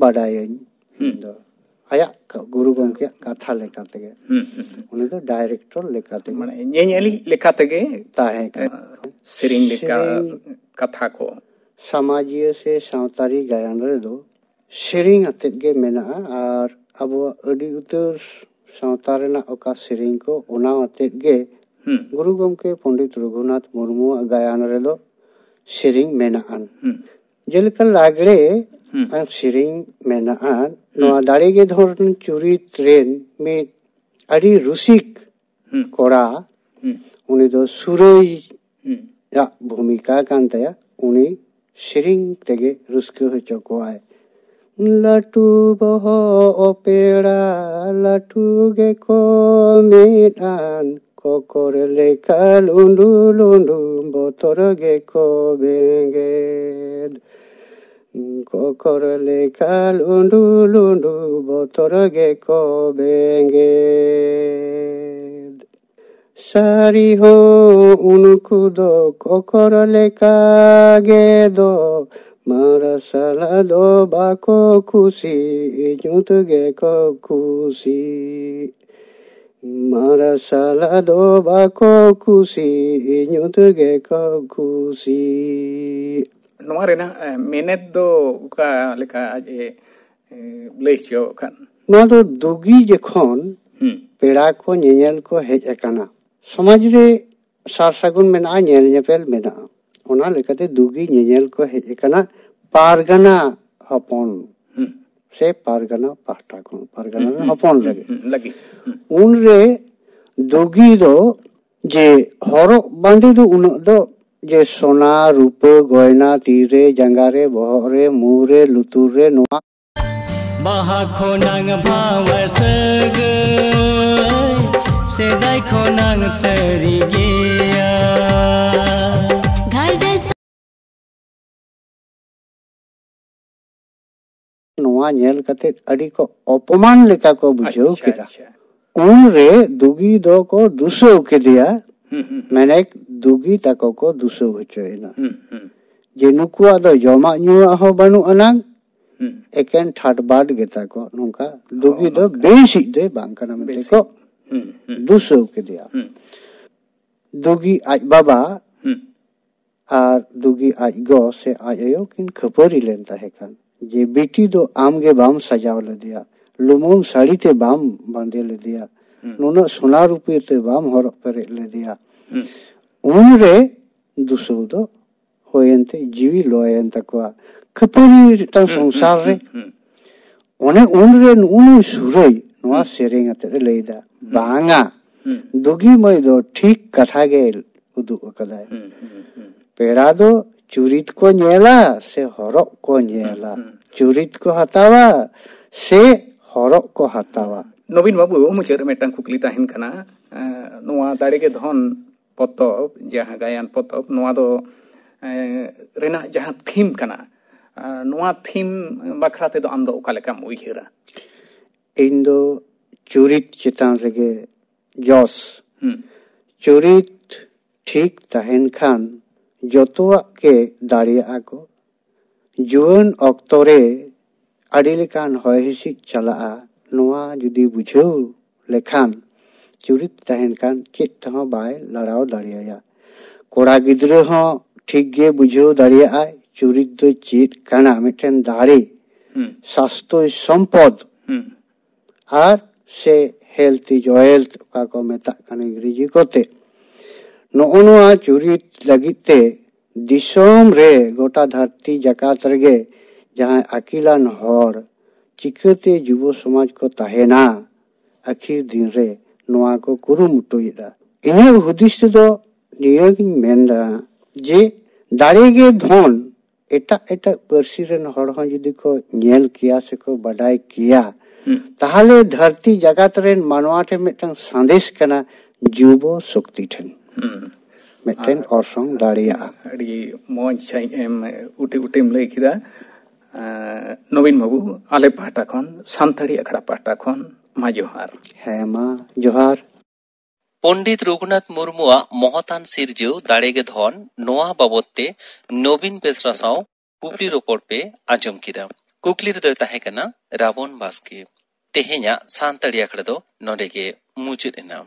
ᱵᱟᱰᱟᱭᱟᱹᱧ ᱦᱩᱸ᱾ ᱤᱧ ᱫᱚ᱾ ᱟᱭᱟᱜ ᱠᱟ-, ᱜᱩᱨᱩ ᱜᱚᱢᱠᱮᱭᱟᱜ ᱠᱟᱛᱷᱟ ᱞᱮᱠᱟ ᱛᱮᱜᱮ᱾ ᱦᱩᱸ, ᱦᱩᱸ, ᱦᱩᱸ᱾ ᱩᱱᱤ ᱫᱚ ᱰᱟᱭᱨᱮᱠᱴᱚᱨ ᱞᱮᱠᱟ ᱛᱮᱜᱮ ᱢᱟᱱᱮ ᱧᱮᱧᱮᱞᱤᱡ ᱞᱮᱠᱟ ᱛᱮᱜᱮ, ᱛᱟᱦᱮᱸ ᱠᱟᱱᱟ᱾ ᱮ, ᱥᱮᱨᱮᱧ ᱞᱮᱠᱟ ᱥᱮᱨᱮᱧ ᱠᱟᱛᱷᱟ ᱠᱚ᱾ ᱥᱚᱢᱟᱡᱤᱭᱟᱹ ᱥᱮ ᱥᱟᱶᱛᱟᱨᱤ ᱜᱟᱭᱟᱱ ᱨᱮᱫᱚ ᱥᱮᱨᱮᱧ ᱟᱛᱮᱫ ᱜᱮ ᱢᱮᱱᱟᱜᱼᱟ, ᱟᱨ ᱟᱵᱚᱣᱟᱜ ᱟᱹᱰᱤ ᱩᱛᱟᱹᱨ ᱥᱟᱶᱛᱟ ᱨᱮᱱᱟᱜ ᱚᱠᱟ ᱥᱮᱨᱮᱧ ᱠᱚ, ᱚᱱᱟ ᱟᱛᱮᱫ ᱜᱮ ᱦᱩᱸ᱾ ᱜᱩᱨᱩ ᱜᱚᱢᱠᱮ ᱯᱚᱱᱰᱤᱛ ᱨᱚᱜᱷᱩᱱᱟᱛᱷ ᱢᱩᱨᱢᱩᱣᱟᱜ ᱜᱟᱭᱟᱱ ᱨᱮᱫᱚ ᱥᱮᱨᱮᱧ ᱢᱮᱱᱟᱜᱼᱟ᱾ ᱦᱩᱸ᱾ ᱡᱮᱞᱮᱠᱟ ᱞᱟᱜᱽᱲᱮ ᱦᱩᱸ᱾ ᱟᱨ ᱥᱮᱨᱮᱧ ᱢᱮᱱᱟᱜᱼᱟ᱾ ᱦᱩᱸ᱾ ᱱᱚᱣᱟ ᱫᱟᱲᱮ ᱜᱮ ᱫᱷᱚᱱ ᱪᱩᱨᱤᱛ ᱨᱮᱱ ᱢᱤᱫ ᱟᱹᱰᱤ ᱨᱩᱥᱤᱠ ᱦᱩᱸ᱾ ᱠᱚᱲᱟ, ᱦᱩᱸ᱾ ᱩᱱᱤ ᱫᱚ ᱥᱩᱨᱟᱹᱭ ᱦᱩᱸ᱾ ᱟᱜ ᱵᱷᱩᱢᱤᱠᱟ ᱠᱟᱱ ᱛᱟᱭᱟ, ᱩᱱᱤ ᱥᱮᱨᱮᱧ ᱛᱮᱜᱮ ᱨᱟᱹᱥᱠᱟᱹ ᱦᱚᱪᱚ ᱠᱚᱣᱟᱭ᱾ ᱞᱟᱹᱴᱩ ᱵᱚᱦᱚᱜ ᱯᱮᱲᱟ ᱞᱟᱹᱴᱩ ᱜᱮᱠᱚ ᱢᱮᱫ ᱟᱱ, ᱠᱚᱠᱚᱨ ᱞᱮᱠᱟ ᱞᱩᱸᱰᱩ ᱞᱩᱸᱰᱩ ᱵᱚᱛᱚᱨ ᱜᱮᱠᱚ ᱵᱮᱸᱜᱮᱫ᱾ ᱠᱚᱠᱚᱨ ᱞᱮᱠᱟ ᱞᱩᱸᱰᱩ ᱞᱩᱸᱰᱩ ᱵᱚᱛᱚᱨ ᱜᱮᱠᱚ ᱵᱮᱸᱜᱮᱫ᱾ ᱥᱟᱹᱨᱤ ᱦᱚᱸ ᱩᱱᱠᱩ ᱫᱚ ᱠᱚᱠᱚᱨ ᱞᱮᱠᱟ ᱜᱮ ᱫᱚ, ᱢᱟᱨᱥᱟᱞ ᱫᱚ ᱵᱟᱠᱚ ᱠᱩᱥᱤ, ᱧᱩᱛ ᱜᱮᱠᱚ ᱠᱩᱥᱤ᱾ ᱢᱟᱨᱥᱟᱞ ᱫᱚ ᱵᱟᱠᱚ ᱠᱩᱥᱤ, ᱧᱩᱛ ᱜᱮᱠᱚ ᱠᱩᱥᱤ᱾ ᱱᱚᱣᱟ ᱨᱮᱱᱟᱜ, ᱮ, ᱢᱮᱱᱮᱛ ᱫᱚ ᱚᱠᱟ ᱞᱮᱠᱟ ᱟᱡ ᱮ, ᱮ, ᱞᱟᱹᱭ ᱦᱚᱪᱚ ᱠᱷᱟᱱ? ᱱᱚᱣᱟ ᱫᱚ ᱫᱩᱜᱤ ᱡᱚᱠᱷᱚᱱ ᱦᱩᱸ᱾ ᱯᱮᱲᱟ ᱠᱚ ᱧᱮᱧᱮᱞ ᱠᱚ ᱦᱮᱡ ᱟᱠᱟᱱᱟ, ᱥᱚᱢᱟᱡᱽ ᱨᱮ ᱥᱟᱨ ᱥᱟᱹᱜᱩᱱ ᱢᱮᱱᱟᱜᱼᱟ, ᱧᱮᱞ ᱧᱮᱯᱮᱞ ᱢᱮᱱᱟᱜᱼᱟ, ᱚᱱᱟ ᱞᱮᱠᱟᱛᱮ ᱫᱩᱜᱤ ᱧᱮᱧᱮᱞ ᱠᱚ ᱦᱮᱡ ᱟᱠᱟᱱᱟ ᱯᱟᱨᱜᱟᱱᱟ ᱦᱚᱯᱚᱱ ᱦᱩᱸ᱾ ᱥᱮ ᱯᱟᱨᱜᱟᱱᱟ ᱯᱟᱦᱴᱟ ᱠᱷᱚᱱ, ᱯᱟᱨᱜᱟᱱᱟ ᱦᱩᱸ, ᱨᱮᱱ ᱦᱩᱸ, ᱦᱚᱯᱚᱱ ᱦᱩᱸ, ᱞᱟᱹᱜᱤᱫ᱾ ᱦᱩᱸ, ᱞᱟᱹᱜᱤᱫ᱾ ᱦᱩᱸ᱾ ᱩᱱᱨᱮ ᱫᱩᱜᱤ ᱫᱚ ᱡᱮ ᱦᱚᱨᱚᱜ ᱵᱟᱸᱫᱮ ᱫᱚ ᱩᱱᱟᱹᱜ ᱫᱚ ᱡᱮ ᱥᱚᱱᱟ, ᱨᱩᱯᱟᱹ, ᱜᱚᱭᱱᱟ, ᱛᱤ ᱨᱮ, ᱡᱟᱸᱜᱟ ᱨᱮ, ᱵᱚᱦᱚᱜ ᱨᱮ, ᱢᱩ ᱨᱮ, ᱞᱩᱛᱩᱨ ᱨᱮ, ᱱᱚᱣᱟ ᱵᱟᱦᱟ ᱠᱷᱚᱱᱟᱝ ᱵᱷᱟᱣ ᱥᱟᱹᱜᱟᱹᱭ, ᱥᱮᱫᱟᱭ ᱠᱷᱚᱱᱟᱝ ᱥᱟᱹᱨᱤ ᱜᱮᱭᱟ᱾ ᱜᱷᱟᱨᱚᱸᱡᱽ ᱱᱚᱣᱟ ᱧᱮᱞ ᱠᱟᱛᱮ ᱟᱹᱰᱤ ᱠᱚ ᱚᱯᱚᱢᱟᱱ ᱞᱮᱠᱟ ᱠᱚ ᱵᱩᱡᱷᱟᱹᱣ ᱟᱪᱪᱷᱟ, ᱠᱮᱫᱟ᱾ ᱟᱪᱪᱷᱟ᱾ ᱩᱱᱨᱮ ᱫᱩᱜᱤ ᱫᱚᱠᱚ ᱫᱩᱥᱟᱹᱣ ᱠᱮᱫᱮᱭᱟ, ᱦᱩᱸ, ᱦᱩᱸ, ᱦᱩᱸ᱾ ᱢᱮᱱᱮᱠ ᱫᱩᱜᱤ ᱛᱟᱠᱚ ᱠᱚ ᱫᱩᱥᱟᱹᱣ ᱦᱚᱪᱚᱭᱮᱱᱟ᱾ ᱦᱩᱸ, ᱦᱩᱸ᱾ ᱡᱮ ᱱᱩᱠᱩᱣᱟᱜ ᱫᱚ ᱡᱚᱢᱟᱜ ᱧᱩᱣᱟᱜ ᱦᱚᱸ ᱵᱟᱹᱱᱩᱜ ᱟᱱᱟᱝ, ᱦᱩᱸ᱾ ᱮᱠᱮᱱ ᱴᱷᱟᱴᱵᱟᱴ ᱜᱮᱛᱟ ᱠᱚ, ᱱᱚᱝᱠᱟ ᱫᱩᱜᱤ ᱦᱚᱸ ᱫᱚ ᱱᱚᱝᱠᱟ᱾ ᱵᱮᱥᱤᱡ ᱫᱚᱭ ᱵᱟᱝ ᱠᱟᱱᱟ ᱢᱮᱱᱛᱮ ᱵᱮᱥᱤᱡ᱾ ᱠᱚ ᱦᱩᱸ, ᱦᱩᱸ᱾ ᱫᱩᱥᱟᱹᱣ ᱠᱮᱫᱮᱭᱟ᱾ ᱦᱩᱸ᱾ ᱫᱩᱜᱤ ᱟᱡ ᱵᱟᱵᱟ ᱦᱩᱸ᱾ ᱟᱨ ᱫᱩᱜᱤ ᱟᱡ ᱜᱚ ᱥᱮ ᱟᱡ ᱟᱭᱳ ᱠᱤᱱ ᱠᱷᱟᱹᱯᱟᱹᱨᱤ ᱞᱮᱱ ᱛᱟᱦᱮᱸ ᱠᱟᱱ, ᱡᱮ ᱵᱤᱴᱤ ᱫᱚ ᱟᱢ ᱜᱮ ᱵᱟᱢ ᱥᱟᱡᱟᱣ ᱞᱮᱫᱮᱭᱟ, ᱞᱩᱢᱟᱹᱝ ᱥᱟᱹᱲᱤ ᱛᱮ ᱵᱟᱢ ᱵᱟᱸᱫᱮ ᱞᱮᱫᱮᱭᱟ, ᱦᱩᱸ᱾ ᱱᱩᱱᱟᱹᱜ ᱥᱚᱱᱟ ᱨᱩᱯᱟᱹ ᱛᱮ ᱵᱟᱢ ᱦᱚᱨᱚᱜ ᱯᱮᱨᱮᱡ ᱞᱮᱫᱮᱭᱟ᱾ ᱦᱩᱸ᱾ ᱩᱱᱨᱮ ᱫᱩᱥᱟᱹᱣ ᱫᱚ ᱦᱩᱭᱮᱱ ᱛᱮ ᱡᱤᱣᱤ ᱞᱚᱭᱮᱱ ᱛᱟᱠᱚᱣᱟ᱾ ᱠᱷᱟᱹᱯᱟᱹᱨᱤ ᱢᱤᱫᱴᱟᱝ ᱦᱩᱸ, ᱥᱚᱝᱥᱟᱨ ᱦᱩᱸ, ᱨᱮ᱾ ᱦᱩᱸ, ᱦᱩᱸ᱾ ᱚᱱᱮ ᱩᱱᱨᱮ ᱱᱩᱜᱼᱩ ᱱᱩᱭ ᱥᱩᱨᱟᱹᱭ ᱱᱚᱣᱟ ᱦᱩᱸ᱾ ᱥᱮᱨᱮᱧ ᱟᱛᱮᱫ ᱮ ᱞᱟᱹᱭᱫᱟ, ᱦᱩᱸ᱾ ᱵᱟᱝᱟ, ᱦᱩᱸ᱾ ᱫᱩᱜᱤ ᱢᱟᱹᱭ ᱫᱚ ᱴᱷᱤᱠ ᱠᱟᱛᱷᱟ ᱜᱮ ᱩᱫᱩᱜ ᱟᱠᱟᱫᱟᱭ᱾ ᱦᱩᱸ, ᱦᱩᱸ, ᱦᱩᱸ᱾ ᱯᱮᱲᱟ ᱫᱚ ᱪᱩᱨᱤᱛ ᱠᱚ ᱧᱮᱞᱟ ᱥᱮ ᱦᱚᱨᱚᱜ ᱠᱚ ᱧᱮᱞᱟ? ᱦᱩᱸ, ᱦᱩᱸ᱾ ᱪᱩᱨᱤᱛ ᱠᱚ ᱦᱟᱛᱟᱣᱟ ᱥᱮ ᱦᱚᱨᱚᱜ ᱠᱚ ᱦᱟᱛᱟᱣᱟ? ᱱᱚᱵᱤᱱ ᱵᱟᱹᱵᱩ, ᱢᱩᱪᱟᱹᱫ ᱨᱮ ᱢᱤᱫᱴᱟᱝ ᱠᱩᱠᱞᱤ ᱛᱟᱦᱮᱱ ᱠᱟᱱᱟ᱾ ᱮᱸ, ᱱᱚᱣᱟ ᱫᱟᱲᱮ ᱜᱮ ᱫᱷᱚᱱ ᱯᱚᱛᱚᱵ, ᱡᱟᱦᱟᱸ ᱜᱟᱭᱟᱱ ᱯᱚᱛᱚᱵ, ᱱᱚᱣᱟ ᱫᱚ, ᱮᱸ, ᱨᱮᱱᱟᱜ ᱡᱟᱦᱟᱸ ᱛᱷᱤᱢ ᱠᱟᱱᱟ, ᱮᱸ, ᱱᱚᱣᱟ ᱛᱷᱤᱢ ᱵᱟᱠᱷᱨᱟ ᱛᱮᱫᱚ ᱟᱢ ᱫᱚ ᱚᱠᱟ ᱞᱮᱠᱟᱢ ᱩᱭᱦᱟᱹᱨᱟ? ᱤᱧ ᱫᱚ ᱪᱩᱨᱤᱛ ᱪᱮᱛᱟᱱ ᱨᱮᱜᱮ ᱡᱚᱥ᱾ ᱦᱩᱸ᱾ ᱪᱩᱨᱤᱛ ᱴᱷᱤᱠ ᱛᱟᱦᱮᱱ ᱠᱷᱟᱱ ᱡᱚᱛᱚᱣᱟᱜ ᱜᱮ ᱫᱟᱲᱮᱭᱟᱜᱼᱟ ᱠᱚ᱾ ᱡᱩᱣᱟᱹᱱ ᱚᱠᱛᱚ ᱨᱮ ᱟᱹᱰᱤ ᱞᱮᱠᱟᱱ ᱦᱚᱭ ᱦᱤᱸᱥᱤᱫ ᱪᱟᱞᱟᱜᱼᱟ, ᱱᱚᱣᱟ ᱡᱩᱫᱤ ᱵᱩᱡᱷᱟᱹᱣ ᱞᱮᱠᱷᱟᱱ ᱪᱩᱨᱤᱛ ᱛᱟᱦᱮᱱ ᱠᱷᱟᱱ ᱪᱮᱫ ᱛᱮᱦᱚᱸ ᱵᱟᱭ ᱞᱟᱲᱟᱣ ᱫᱟᱲᱮᱭᱟᱭᱟ᱾ ᱠᱚᱲᱟ ᱜᱤᱫᱽᱨᱟᱹ ᱦᱚᱸ ᱴᱷᱤᱠ ᱜᱮ ᱵᱩᱡᱷᱟᱹᱣ ᱫᱟᱲᱮᱭᱟᱜᱼᱟᱭ ᱪᱩᱨᱤᱛ ᱫᱚ ᱪᱮᱫ ᱠᱟᱱᱟ, ᱢᱤᱫᱴᱮᱱ ᱫᱟᱲᱮ, ᱦᱩᱸ᱾ ᱥᱟᱥᱛᱚᱭ ᱥᱚᱢᱯᱚᱫ, ᱦᱩᱸ᱾ ᱟᱨ ᱥᱮ health is wealth ᱚᱠᱟ ᱠᱚ ᱢᱮᱛᱟᱜ ᱠᱟᱱᱟ ᱤᱝᱨᱮᱡᱤ ᱠᱚᱛᱮ᱾ ᱱᱚᱜᱼᱚ ᱱᱚᱣᱟ ᱪᱩᱨᱤᱛ ᱞᱟᱹᱜᱤᱫ ᱛᱮ ᱫᱤᱥᱚᱢ ᱨᱮ ᱜᱚᱴᱟ ᱫᱷᱟᱹᱨᱛᱤ ᱡᱟᱠᱟᱛ ᱨᱮᱜᱮ ᱡᱟᱦᱟᱸᱭ ᱟᱹᱠᱤᱞᱟᱱ ᱦᱚᱲ ᱪᱤᱠᱟᱹᱛᱮ ᱡᱩᱵᱚ ᱥᱚᱢᱟᱡᱽ ᱠᱚ ᱛᱟᱦᱮᱱᱟ ᱟᱹᱠᱷᱤᱨ ᱫᱤᱱ ᱨᱮ, ᱱᱚᱣᱟ ᱠᱚ ᱠᱩᱨᱩᱢᱩᱴᱩᱭᱮᱫᱟ᱾ ᱤᱧᱟᱹᱜ ᱦᱩᱫᱤᱥ ᱛᱮᱫᱚ ᱱᱤᱭᱟᱹᱜᱤᱧ ᱢᱮᱱᱫᱟ ᱡᱮ ᱫᱟᱲᱮ ᱜᱮ ᱫᱷᱚᱱ᱾ ᱮᱴᱟᱜ ᱮᱴᱟᱜ ᱯᱟᱹᱨᱥᱤ ᱨᱮᱱ ᱦᱚᱲ ᱦᱚᱸ ᱡᱩᱫᱤ ᱠᱚ ᱧᱮᱞ ᱠᱮᱭᱟ ᱥᱮᱠᱚ ᱵᱟᱰᱟᱭ ᱠᱮᱭᱟ, ᱦᱩᱸ᱾ ᱛᱟᱦᱚᱞᱮ ᱫᱷᱟᱹᱨᱛᱤ ᱡᱟᱠᱟᱛ ᱨᱮᱱ ᱢᱟᱱᱣᱟ ᱴᱷᱮᱱ ᱢᱤᱫᱴᱟᱝ ᱥᱟᱸᱫᱮᱥ ᱠᱟᱱᱟ ᱡᱩᱵᱚ ᱥᱚᱠᱛᱤ ᱴᱷᱮᱱ ᱦᱩᱸ᱾ ᱢᱤᱫᱴᱮᱱ ᱚᱨᱥᱚᱝ ᱫᱟᱲᱮᱭᱟᱜᱼᱟ᱾ ᱟᱹᱰᱤ ᱢᱚᱡᱽ ᱥᱟᱺᱦᱤᱡ ᱮᱢ ᱩᱴᱤ ᱩᱴᱤᱢ ᱞᱟᱹᱭ ᱠᱮᱫᱟ᱾ ᱮᱸ, ᱱᱚᱵᱤᱱ ᱵᱟᱹᱵᱩ, ᱟᱞᱮ ᱯᱟᱦᱴᱟ ᱠᱷᱚᱱ, ᱥᱟᱱᱛᱟᱲᱤ ᱟᱠᱷᱲᱟ ᱯᱟᱦᱴᱟ ᱠᱷᱚᱱ, ᱢᱟ ᱡᱚᱦᱟᱨ᱾ ᱦᱮᱸ ᱢᱟ ᱡᱚᱦᱟᱨ᱾ ᱯᱚᱱᱰᱤᱛ ᱨᱚᱜᱷᱩᱱᱟᱛᱷ ᱢᱩᱨᱢᱩᱣᱟᱜ ᱢᱚᱦᱚᱛᱟᱱ ᱥᱤᱨᱡᱟᱹᱣ ᱫᱟᱲᱮ ᱜᱮ ᱫᱷᱚᱱ, ᱱᱚᱣᱟ ᱵᱟᱵᱚᱛ ᱛᱮ ᱱᱚᱵᱤᱱ ᱵᱮᱥᱨᱟ ᱥᱟᱶ ᱠᱩᱠᱞᱤ ᱨᱚᱯᱚᱲ ᱯᱮ ᱟᱸᱡᱚᱢ ᱠᱮᱫᱟ᱾ ᱠᱩᱠᱞᱤ ᱨᱮᱫᱚᱭ ᱛᱟᱦᱮᱸ ᱠᱟᱱᱟ ᱨᱟᱵᱚᱱ ᱵᱟᱥᱠᱮ᱾ ᱛᱮᱦᱮᱧᱟᱜ ᱥᱟᱱᱛᱟᱲᱤ ᱟᱠᱷᱲᱟ ᱫᱚ ᱱᱚᱰᱮ ᱜᱮ ᱢᱩᱪᱟᱹᱫ ᱮᱱᱟ᱾